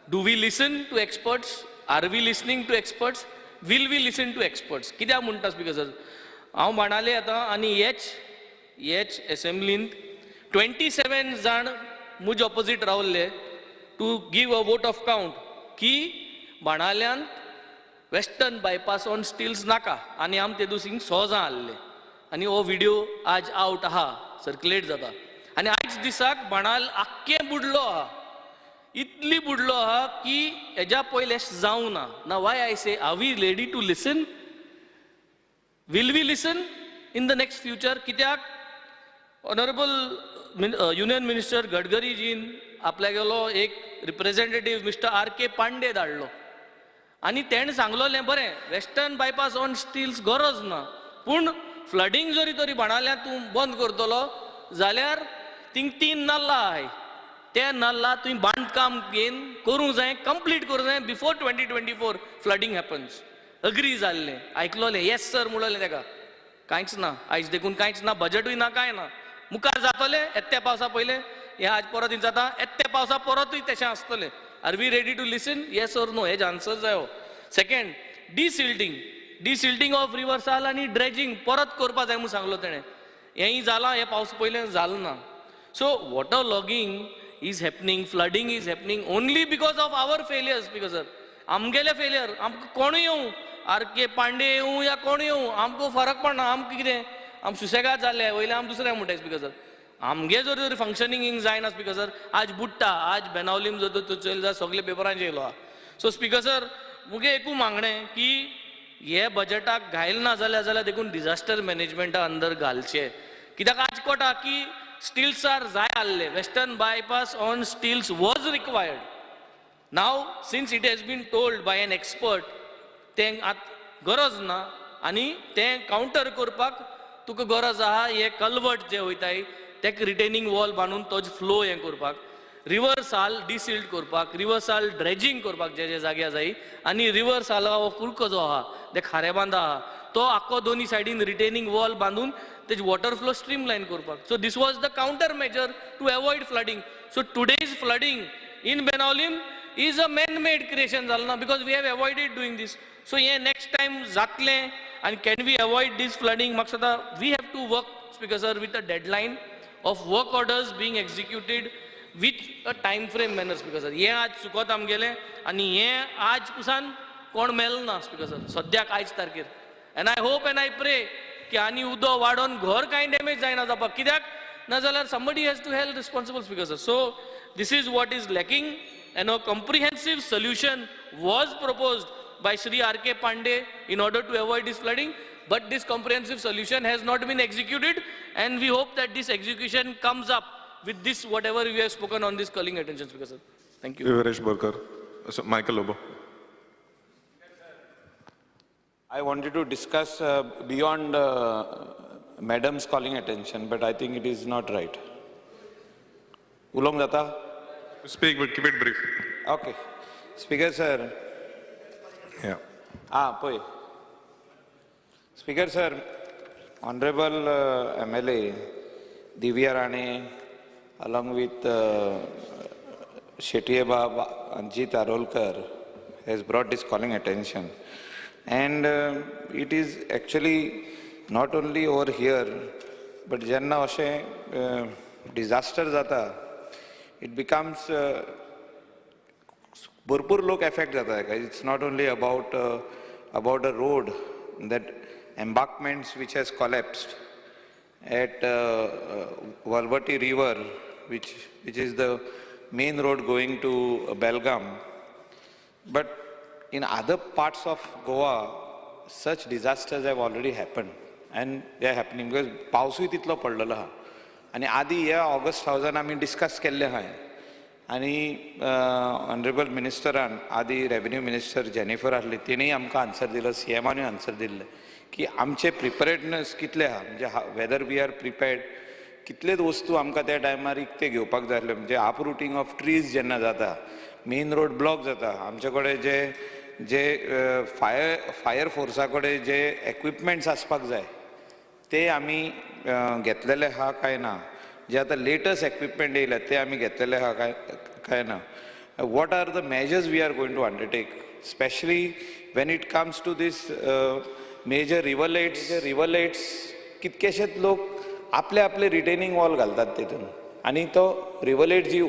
Do we listen to experts? Are we listening to experts? Will we listen to experts? कित्याक म्हणटा स्पिकर सर, हांव बाणाले आतां आनी हेच एसेंब्लींत 27 जाण म्हजे ऑपोजीट रावल्ले to give a vote of count की बाणाल्यांत वेस्टर्न बायपास ऑन स्टिल्स नाका, आनी आम ते दुसरींग 100 जाण आहले आनी हो व्हिडियो आज आवट आहा, सर्कुलेट जाता. आनी आयज दिसाक बाणाल आख्खें बुडलो आहा, इतली बुडलो आहा की हेज्या पयलें जावं ना. ना why I say, are we ready to listen? Will we listen in the next future? कित्याक ऑनरेबल युनियन मिनिस्टर गडकरीजीन आपल्यागेलो एक रिप्रेझेंटेटीव मिस्टर R.K. Pandey धाडलो आनी तेणें सांगलोलें बरें वेस्टर्न बायपास ऑन स्टिल्स गरज ना, पूण फ्लडींग जरी तरी बाणाल्या तूं बंद करतलो जाल्यार थिंग 3 नल्ला आहाय, ते नल्ला तुवें बांदकाम घेवन करूंक जाय, कंप्लीट करूंक जाय बिफोर 2024 फ्लडींग हॅपन्स. अग्री जाल्लें, आयकलोलें, येस सर म्हणलें ताका. कांयच ना आयज देखून, कांयच ना, बजटूय ना, कांय ना. मुखार जातलें येत्या पावसा पयलें हें आज परत जाता, येत्या पावसा परतूय तशें आसतलें. Are we ready to listen? Yes or no? हेजे आन्सर जाय. Second, desilting, desilting of river Sal आनी ड्रेजिंग परत करपा जाय म्हूण सांगलो तेणें. हेंय जालां, हें पावस पयलें जालें ना. So water logging is happening, flooding is happening only because of our failures. Because sir, आमगेले फेलियर, आमकां कोणूय येवं, R.K. Pandey येवं या कोण येवं, आमकां फरक पडना. आमकां कितें, आम सुसेगाद जाल्ले वयले आम दुसरें म्हणटा. स्पिकर सर, आमगे जर तर फंक्शनींग जायना स्पिकर सर, आज बुडटा, आज बेनावलीम जर तर चोयल जाल्यार सगळे पेपरांचेर येयलो आहा. सो स्पिकर सर, मुगे एकू मागणें की हे बजटाक घायल ना जाल्यार जाल्यार देखून डिजास्टर मॅनेजमेंटा अंदर घालचें. कित्याक आज कोटा की स्टिल्सार जाय आहले, western bypass on stilts was required. Now since it has been told by an expert तें आतां गरज ना आनी तें कावंटर करपाक तुका गरज आहा. हे कलवट जे वयताय तेका रिटेनिंग वॉल बांदून तो फ्लो हें करपाक, रिवर साल डिसिल्ट करपाक, रिवर साल ड्रेजिंग करपाक जे जे जाग्यार जाय आनी रिवर साला हो कुडको जो आहा ते खारे बांदा आहा तो आख्खो दोनी सायडीन रिटेनिंग वॉल बांदून तेजी वॉटर फ्लो स्ट्रीम लायन करपाक. So this was the counter measure to avoid flooding. So today's flooding in Benaulim is a man made creation जालें ना, because we have avoided doing this. So हें next time जातलें आनी can we avoid this flooding म्हाका दिसता we have to work speaker sir with a deadline of work orders being executed with a time frame manner speaker sir. हें आज चुकत आमगेलें आनी हें आज पुसान कोण मेल ना स्पीकर सर सद्याक आयज तारखेर. And I hope and I pray की आनी उदक वाडोवन घर कांय डॅमेज जायना जावपाक, कित्याक ना जाल्यार somebody has to held responsible speaker sir. So this is what is lacking and a comprehensive solution was proposed by Shri R.K. Pandey in order to avoid this flooding, but this comprehensive solution has not been executed and we hope that this execution comes up with this whatever we have spoken on this calling attention, Speaker sir. Thank you. Viresh Borkar. So, Michael Lobo. I wanted to discuss beyond Madam's calling attention, but I think it is not right. Ulong Data? Speak, but keep it brief. Okay. Speaker sir. Yeah. Ah, poi. Speaker sir, Honorable MLA Divya Rane, along with Shetty Baba Anjit Arolkar, has brought this calling attention. And it is actually not only over here, but jenna ashe disaster jata, it becomes bharpur lok affect jata. It's not only about a road, that embankments which has collapsed at Valvati River, which is the main road going to Belgaum. But in other parts of Goa, such disasters have already happened and they are happening because पावसूय तितलो पडलेलो आहा. आनी आदी ह्या August हावजान आमी discuss केल्लें आहा आनी ऑनरेबल मिनिस्टरान आदी रेवेन्यू मिनिस्टर जेनिफर आसली तिणें आमकां आन्सर दिलो, सी एमानूय आन्सर दिल्लें की आमचे प्रिपेरेडनस कितले आहा, म्हणजे वेदर we are prepared, कितलेच वस्तू आमकां त्या टायमार इकते घेवपाक जाय आसल्यो. म्हणजे अपरुटींग ऑफ ट्रीज जेन्ना जाता, मेन रोड ब्लॉक जाता, आमचे कडेन जे जे फायर फोर्सा कडेन जे एक्विपमेंट्स आसपाक जाय ते आमी घेतलेले आहा काय ना, जे आतां लेटस्ट एक्विपमेंट येयल्या ते आमी घेतलेले आहा काय ना. What are the measures we are going to undertake, specially when it comes to this major rivulets. कितकेशेच लोक आपले आपले रिटेनिंग वॉल घालतात तितून आनी तो रिवलेट जी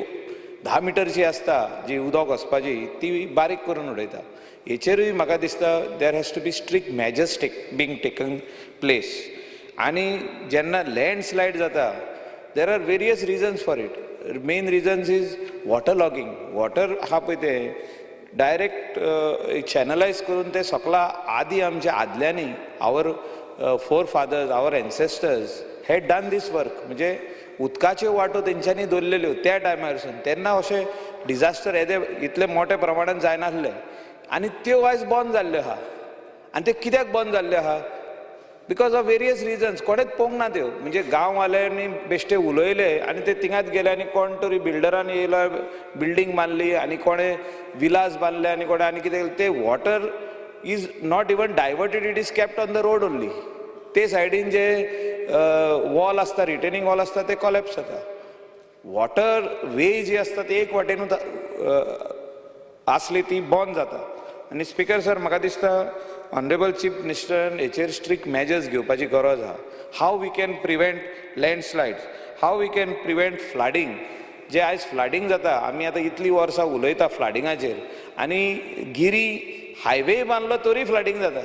10 मिटरची आसता जी उदक वचपाची ती बारीक करून उडयता. हेचेरूय म्हाका दिसता there has to be strict measures being taken place. आनी जेन्ना लँडस्लायड जाता there are various reasons for it. Main reasons is water logging. Water आहा पळय तें डायरेक्ट चॅनलायज करून ते सकला आदी आमच्या आदल्यांनी our forefathers our ancestors had done this work. म्हणजे उदकाच्यो वाटो तेंच्यांनी दवरलेल्यो त्या टायमारसून, तेन्ना अशें डिजास्टर येदे इतले मोठ्या प्रमाणान जायनासलें आनी त्यो आयज बंद जाल्ल्यो आहा. आनी त्यो कित्याक बंद जाल्ल्यो आहा? Because of various reasons. कोणेच पळोवंक ना त्यो, म्हणजे गांववाल्यांनी बेश्टे उलयले आनी ते थिंगाच गेले आनी कोण तरी बिल्डरान येयलो, बिल्डींग बांदली आनी कोणें विलास बांदले आनी कोणें आनी कितें. ते water is not even diverted, it is kept on the road only. ते सायडीन जे वॉल आसता, रिटेनिंग वॉल आसता, ते कॉलेप्स जाता. वॉटर वे जी आसता ती एक वाटेनूच आसली ती बंद जाता. आनी स्पीकर सर म्हाका दिसता ऑनरेबल चीफ मिनिस्टरान हेचेर स्ट्रिक्ट मेजर्स घेवपाची गरज आहा. How we can prevent landslides, how we can prevent flooding. जे आयज फ्लडिंग जाता, आमी आतां इतलीं वर्सां उलयता फ्लडिंगाचेर आनी गिरी हायवे बांदलो तरी फ्लडिंग जाता.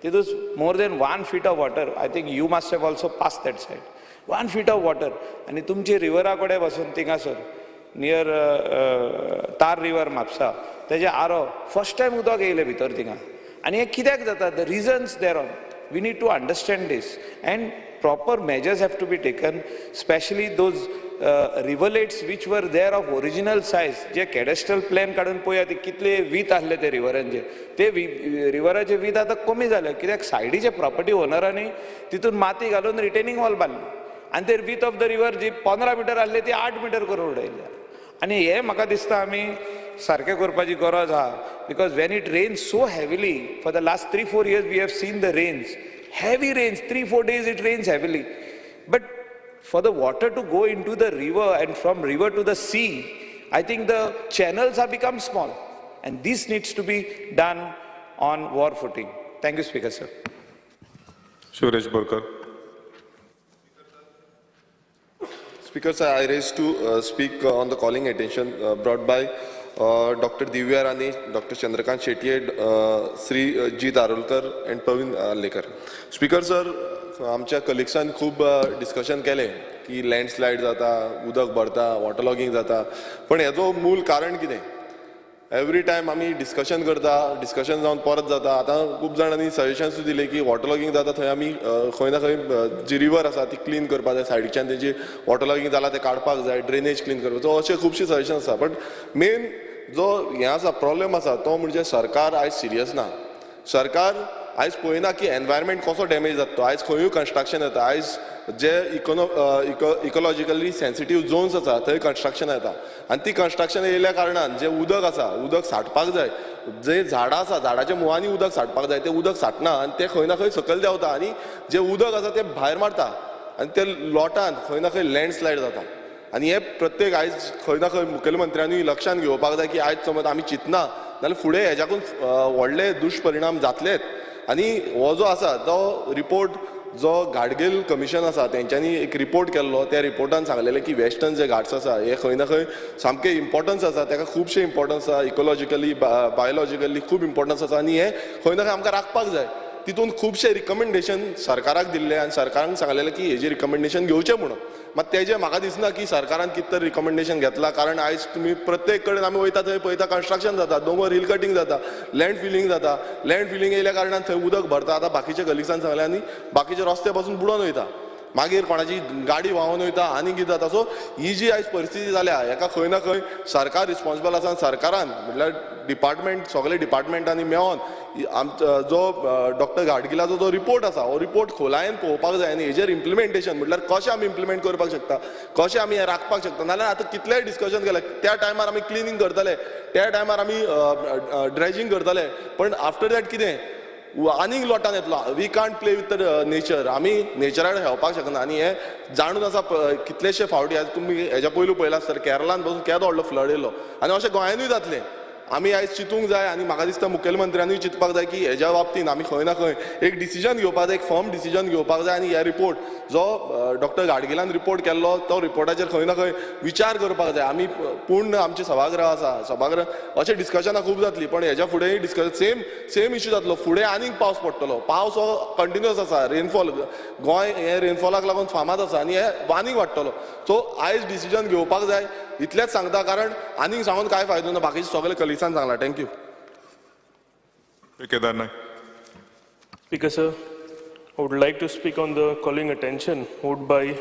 तितून more than 1 feet of water. I think you must have also pass that side. 1 feet of water. आनी तुमचे रिवरा कडेन वचून थिंगासर नियर तार रिवर म्हापसा तेजे आरो फर्स्ट टायम उदक येयलें भितर थिंगा. आनी हें कित्याक जाता? The reasons there on we need to understand this and proper measures have to be taken, specially those rivulets which were there of original size. जे कॅडेस्ट्रल प्लॅन काडून पळया ते कितले वीत आसले ते रिवरांचे, ते रिवराचे वीत आतां कमी जाले कित्याक सायडीचे प्रॉपर्टी ओनरांनी तितून माती घालून रिटेनिंग वॉल बांदली आनी ते width of the river G 15 metre आसले ती 8 मिटर करून उडयल्या. आनी हें म्हाका दिसता आमी सारकें करपाची गरज आहा, because when it rains so heavily for the last 3-4 years we have seen the rains, heavy rains, 3-4 days it rains heavily, but for the water to go into the river and from river to the sea, I think the channels have become small, and this needs to be done on war footing. Thank you, Speaker sir. Shivraj Borkar. Speaker sir, I raise to speak on the calling attention brought by Dr. Divya Rane, Dr. Chandrakant Shetye, Sri G. Darulkar and Praveen Lekar. Speaker sir, आमच्या कलिग्सान खूब discussion केलें की landslide जाता, उदक भरता, water logging जाता, पण हेजो मूळ कारण कितें? एवरी टायम आमी डिस्कशन करता, डिस्कशन जावन परत जाता. आतां खूब जाणांनी सजेशन्सूय दिले की वॉटर लॉगिंग जाता थंय आमी खंय ना खंय जी रिवर आसा ती क्लीन करपाक जाय, सायडीच्यान तेजी वॉटर लॉगिंग जाला तें काडपाक जाय, ड्रेनेज क्लीन करपाक जाय, अशे खुबशे सजेशन आसा. बट मेन जो हें आसा प्रॉब्लेम आसा तो म्हणजे सरकार आयज सिरियस ना. सरकार आयज पळयना की एनवायरमेंट कसो डॅमेज जाता तो. आयज खंयूय कन्स्ट्रक्शन येता, आयज जे इकोलॉजिकली सेन्सिटीव झोन्स आसा थंय कन्स्ट्रक्शन येता आनी ती कन्स्ट्रक्शन येयल्या कारणान जें उदक आसा उदक साठपाक जाय, जे झाडां आसा झाडाच्या मुळांनी उदक साठपाक जाय, तें उदक साठना आनी तें खंय ना खंय सकयल देंवता आनी जें उदक आसा तें भायर मारता आनी ते लोटान खंय ना खंय लँडस्लायड जाता. आनी हें प्रत्येक आयज खंय ना खंय मुखेलमंत्र्यांनी लक्षांत घेवपाक जाय की आयज समज आमी चिंतना जाल्यार फुडें हेज्याकून व्हडले दुश्परिणाम जातलेच. आनी हो जो आसा तो रिपोर्ट जो गाडगील कमिशन आसा तेंच्यांनी एक रिपोर्ट केल्लो, त्या रिपोर्टान सांगलेलें की वेस्टर्न जे घाट्स आसा हे खंय ना खंय सामकें इम्पोर्टन्स आसा, तेका खुबशें इम्पोर्टन्स आसा, इकोलॉजिकली बायोलॉजिकली खूब इम्पोर्टन्स आसा आनी हें खंय ना खंय आमकां राखपाक जाय. तितून खुबशे रिकमेंडेशन सरकाराक दिल्ले आनी सरकारान सांगलेलें की हेजें रिकमेंडेशन घेवचें म्हणून. मात तेजें म्हाका दिसना की सरकारान कितें तरी रिकमेंडेशन घेतलां, कारण आयज तुमी प्रत्येक कडेन आमी वयता थंय पळयता कन्स्ट्रक्शन जाता, दोंगर हिल कटींग जाता, लँड फिलींग जाता, लँड फिलींग येयल्या कारणान थंय उदक भरता. आतां बाकीच्या कलिग्सान सांगलें आनी बाकीचे रस्ते पासून बुडोन वयता, मागीर कोणाची गाडी व्हांवन वयता आनी कितें जाता. सो ही जी आयज परिस्थिती जाल्या हेका खंय ना खंय सरकार रिस्पॉन्सिबल आसा आनी सरकारान म्हटल्यार डिपार्टमेंट सगळे डिपार्टमेंटांनी मेळोन आमचो जो डॉक्टर गाडगिलाचो जो रिपोर्ट आसा हो रिपोर्ट खोलायेन पळोवपाक जाय आनी हेजेर इम्प्लिमेंटेशन म्हटल्यार कशें आमी इम्प्लिमेंट करपाक शकता, कशें आमी हें राखपाक शकता. नाल्यार आतां कितलेंय डिस्कशन केलें त्या टायमार आमी क्लिनींग करतले, त्या टायमार आमी ड्रेजिंग करतले, पण आफ्टर that कितें आनीक लोटान येतलो. We can't play with the nature, आमी नेचराक खेळपाक शकना. आनी हें जाणून आसा कितलेशे फावटी आतां तुमी हेज्या पयलू पळयलां आसतलें केरलान बसून केदो व्हडलो फ्लड येयलो आनी अशें गोंयानूय जातलें. आमी आयज चिंतूंक जाय आनी म्हाका दिसता मुखेलमंत्र्यानूय चिंतपाक जाय की हेज्या बाबतीन आमी खंय ना खंय एक डिसिजन घेवपाक जाय, एक फर्म डिसिजन घेवपाक जाय आनी हे रिपोर्ट जो डॉक्टर गाडगिलान रिपोर्ट केल्लो तो रिपोर्टाचेर खंय ना खंय विचार करपाक जाय. आमी पूर्ण आमचें सभागृह आसा, सभागृह अशें डिस्कशनां खूब जातलीं, पण हेज्या फुडेंय डिस्कशन सेम इश्यू जातलो. फुडें आनीक पावस पडटलो, पावस हो कंटिन्युअस आसा, रेनफॉल गोंय हे रेनफॉलाक लागून फामाद आसा आनी हे आनीक वाडटलो. सो आयज डिसिजन घेवपाक जाय इतलेंच सांगता, कारण आनीक सांगून कांय फायदो ना, बाकीचे सगळे कलिग्सान सांगला. Thank you. Kedar Naik. Speaker sir, I would like to speak on the calling attention moved by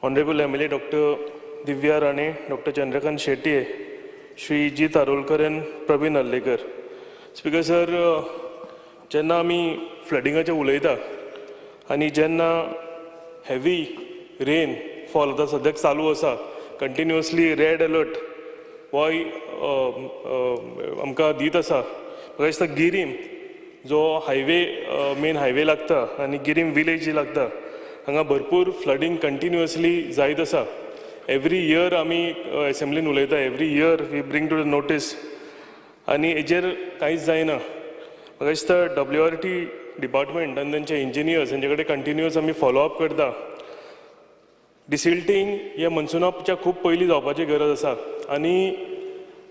Honorable MLA Dr. Divya Rane, Dr. Chandrakant Shetye, Shri G. Tarolkar and Praveen Allekar. Speaker sir, जेन्ना आमी फ्लडिंगाचेर उलयता आनी जेन्ना heavy rain fall आतां सद्याक चालू आसा, continuously red alert होय आमकां दीत आसा. म्हाका दिसता गिरीम जो हायवे मेन हायवे लागता आनी गिरीम विलेज जी लागता हांगा भरपूर फ्लडींग कंटिन्युअसली जायत आसा. एवरी इयर आमी एसेंब्लीन उलयता, every year we bring to the notice आनी हेजेर कांयच जायना. म्हाका दिसता WRT department आनी तेंचे इंजिनियर्स हेंचे कडेन कंटिन्युअस आमी फॉलोअप करता. डिसिल्टींग हे मनसुनाच्या खूब पयलीं जावपाची गरज आसा आनी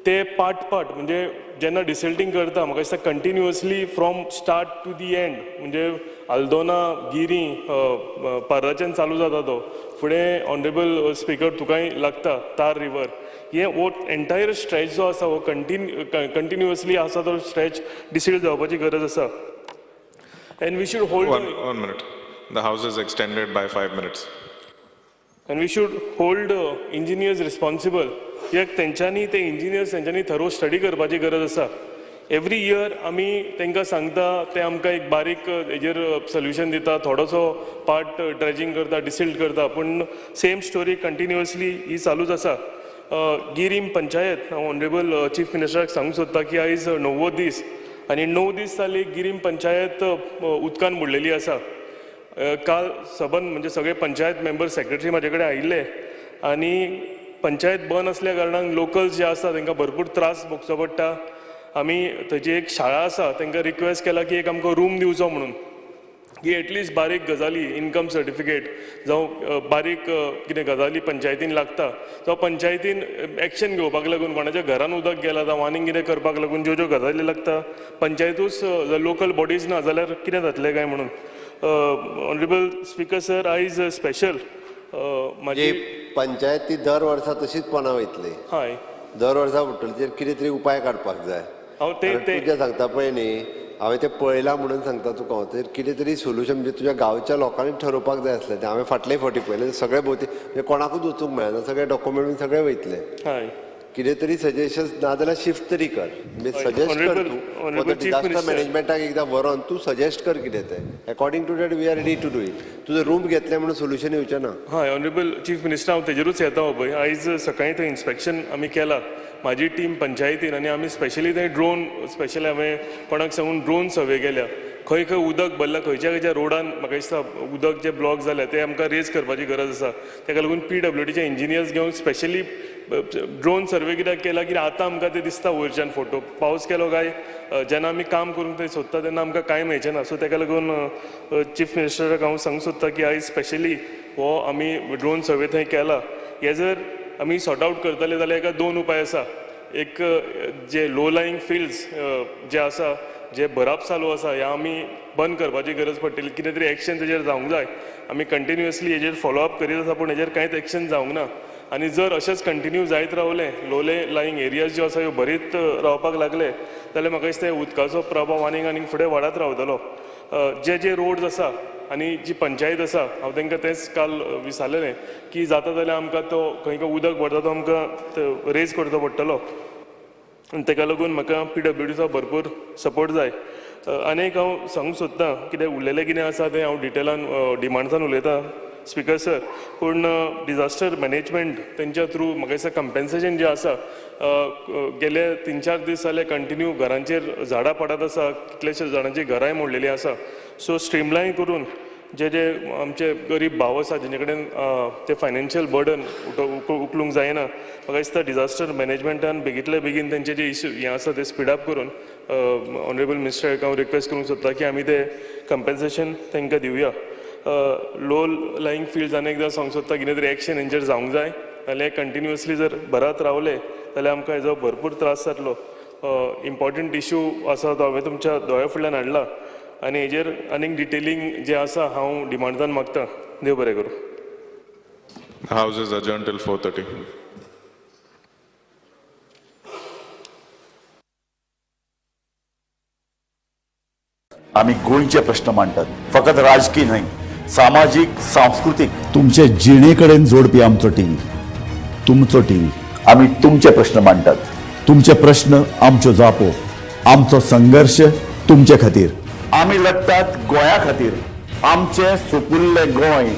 ते पार्ट पार्ट म्हणजे जेन्ना डिसिल्टींग करता म्हाका दिसता continuously from start to the end, म्हणजे आल्दोना गिरी पार्राच्यान चालू जाता तो फुडें ऑनरेबल स्पीकर तुकाय लागता तार रिवर, हे हो एंटायर स्ट्रेच जो आसा हो कंटिन्युअसली आसा तो स्ट्रेच डिसिल्ट जावपाची गरज आसा. And we should hold 1 minute. The house is extended by 5 minutes. And we should hold engineers responsible. कित्याक तेंच्यांनी ते इंजिनियर्स तेंच्यांनी थरो स्टडी करपाची गरज आसा. एवरी इयर आमी तांकां सांगता, ते आमकां एक बारीक हेजेर सोल्युशन दिता, थोडोसो पार्ट ड्रेजिंग करता, डिसिल्ट करता, पूण सेम स्टोरी कंटिन्युअसली ही चालूच आसा. गिरीम पंचायत, हांव ऑनरेबल चीफ मिनिस्टराक सांगूंक सोदता की आयज 9वो दीस आनी 9 दीस जाले गिरीम पंचायत उदकान बुडलेली आसा. काल सबंद म्हणजे सगळे पंचायत मेंबर सेक्रेटरी म्हाजे कडेन आयिल्ले आनी पंचायत बंद आसल्या कारणान लोकल्स जे आसा तांकां भरपूर त्रास भोगचो पडटा. आमी थंयची एक शाळा आसा तांकां रिक्वेस्ट केला की एक आमकां रूम दिवचो म्हणून, की एटलिस्ट बारीक गजाली इनकम सर्टिफिकेट जावं बारीक कितें गजाली पंचायतीन लागता, जावं पंचायतीन एक्शन घेवपाक लागून कोणाच्या घरान उदक गेलां जावं आनीक कितें करपाक लागून ज्यो ज्यो गजाली लागता पंचायतूच लोकल बॉडीज ना जाल्यार कितें जातलें काय म्हणून. ऑनरेबल स्पिकर सर, आयज स्पेशल म्हाजी पंचायत ती दर वर्सा तशीच पोना वयतली. हय, दर वर्सा बुडटली, तेजेर कितें तरी उपाय काडपाक जाय. हांव ते तुजें सांगता पळय न्ही, हांवें तें पळयलां म्हणून सांगता तुका हांव. तेजेर कितें तरी सोल्युशन म्हणजे तुज्या गांवच्या लोकांनी ठरोवपाक जाय आसलें. तें हांवें फाटले फावटी पळयलें, सगळे भोवती म्हणजे कोणाकूच वचूंक मेळना, सगळे डॉक्युमेंट सगळे वयतले. हय, कितें तरी सजेशन्स ना जाल्यार शिफ्ट तरी कर, म्हणजे सजेस्ट कर तूं डिजास्टर मॅनेजमेंटाक एकदां व्हरोन तूं सजेस्ट कर कितें तें, according to that we are ready to do it. तुजें रूम घेतलें म्हणून सोल्युशन येवचें ना. हय ऑनरेबल चीफ मिनिस्टर, हांव तेजेरूच येता पळय. आयज सकाळीं थंय इन्स्पेक्शन आमी केलां, म्हाजी टीम पंचायतीन, आनी आमी स्पेशली थंय ड्रोन स्पेशल हांवें कोणाक सांगून ड्रोन सर्वे केल्या, खंय खंय उदक भरलां, खंयच्या खंयच्या रोडान म्हाका दिसता उदक जे ब्लॉक जाल्या ते आमकां रेज करपाची गरज आसा. ताका लागून PWDचे इंजिनियर्स घेवन स्पेशली ड्रोन सर्वे कित्याक केला की आतां आमकां ते दिसता वयरच्यान फोटो, पावस केलो काय जेन्ना आमी काम करूंक थंय सोदता तेन्ना आमकां कांय मेळचें ना. सो ताका लागून चीफ मिनिस्टराक हांव सांगूंक सोदता की आयज स्पेशली हो आमी ड्रोन सर्वे थंय केला. हे जर आमी सॉर्ट आवट करतले जाल्यार एका 2 उपाय आसा. एक जे लो लाईंग फिल्ड्स जे आसा, जे भराप चालू आसा, ह्या आमी बंद करपाची गरज पडटली. कितें तरी एक्शन तेजेर जावंक जाय. आमी कंटिन्युअसली हेजेर फॉलोअप करीत आसा पूण हेजेर कांयच एक्शन जावंक ना. आनी जर अशेंच कंटिन्यू जायत रावलें, लो लाईंग एरियाज ज्यो आसा ह्यो भरीत रावपाक लागले जाल्यार म्हाका दिसता उदकाचो प्रभाव आनीक आनीक फुडें वाडत रावतलो. जे जे रोड्स आसा आनी जी पंचायत आसा, हांव तांकां तेंच काल विचारलेलें की जाता जाल्यार आमकां तो खंय खंय उदक भरता तो आमकां रेज करचो पडटलो आनी ताका लागून म्हाका PWDचो भरपूर सपोर्ट जाय. आनी एक हांव सांगूंक सोदतां, कितें उरलेलें कितें आसा तें हांव डिटेलान डिमांड्सान उलयतां स्पिकर सर, पूण डिजास्टर मॅनेजमेंट तेंच्या थ्रू म्हाका दिसता कंपेन्सेशन जें आसा, गेले 3-4 दीस जाले कंटिन्यू घरांचेर झाडां पडत आसा, कितलेशे जाणांची घरांय मोडलेलीं आसा. सो स्ट्रीमलायन करून जे जे आमचे गरीब भाव आसा जेंचे कडेन ते फायनान्शियल बर्डन उखलूंक जायना, म्हाका दिसता डिजास्टर मॅनेजमेंटान बेगींतले बेगीन तेंचे जे इश्यू हें आसा ते स्पिड अप करून ऑनरेबल मिनिस्टराक हांव रिक्वेस्ट करूंक सोदता की आमी ते कंपेन्सेशन तांकां दिवया. लो लाईंग फिल्ड्स आनी एकदां सांगूंक सोदता कितें तरी एक्शन हेंचेर जावंक जाय, नाल्यार कंटिन्युअसली जर भरात रावले जाल्यार आमकां हेजो भरपूर त्रास जातलो. इम्पॉर्टंट इश्यू आसा तो हांवें तुमच्या दोळ्या फुडल्यान हाडला आनी हेजेर आनीक डिटेलिंग जें आसा हांव डिमांडान मागता. देव बरें करूं. House is adjourned till 4:30. आमी गोंयचे प्रश्न मांडटात, फकत राजकी न्हय, सामाजीक, सांस्कृतीक, तुमचे जिणे कडेन जोडपी आमचो टीव्ही, तुमचो टीव्ही. आमी तुमचे प्रश्न मांडटात, तुमचे प्रश्न आमच्यो जापो, आमचो संघर्श तुमचे खातीर. आमी लढटात गोंया खातीर, आमचें सुपुल्लें गोंय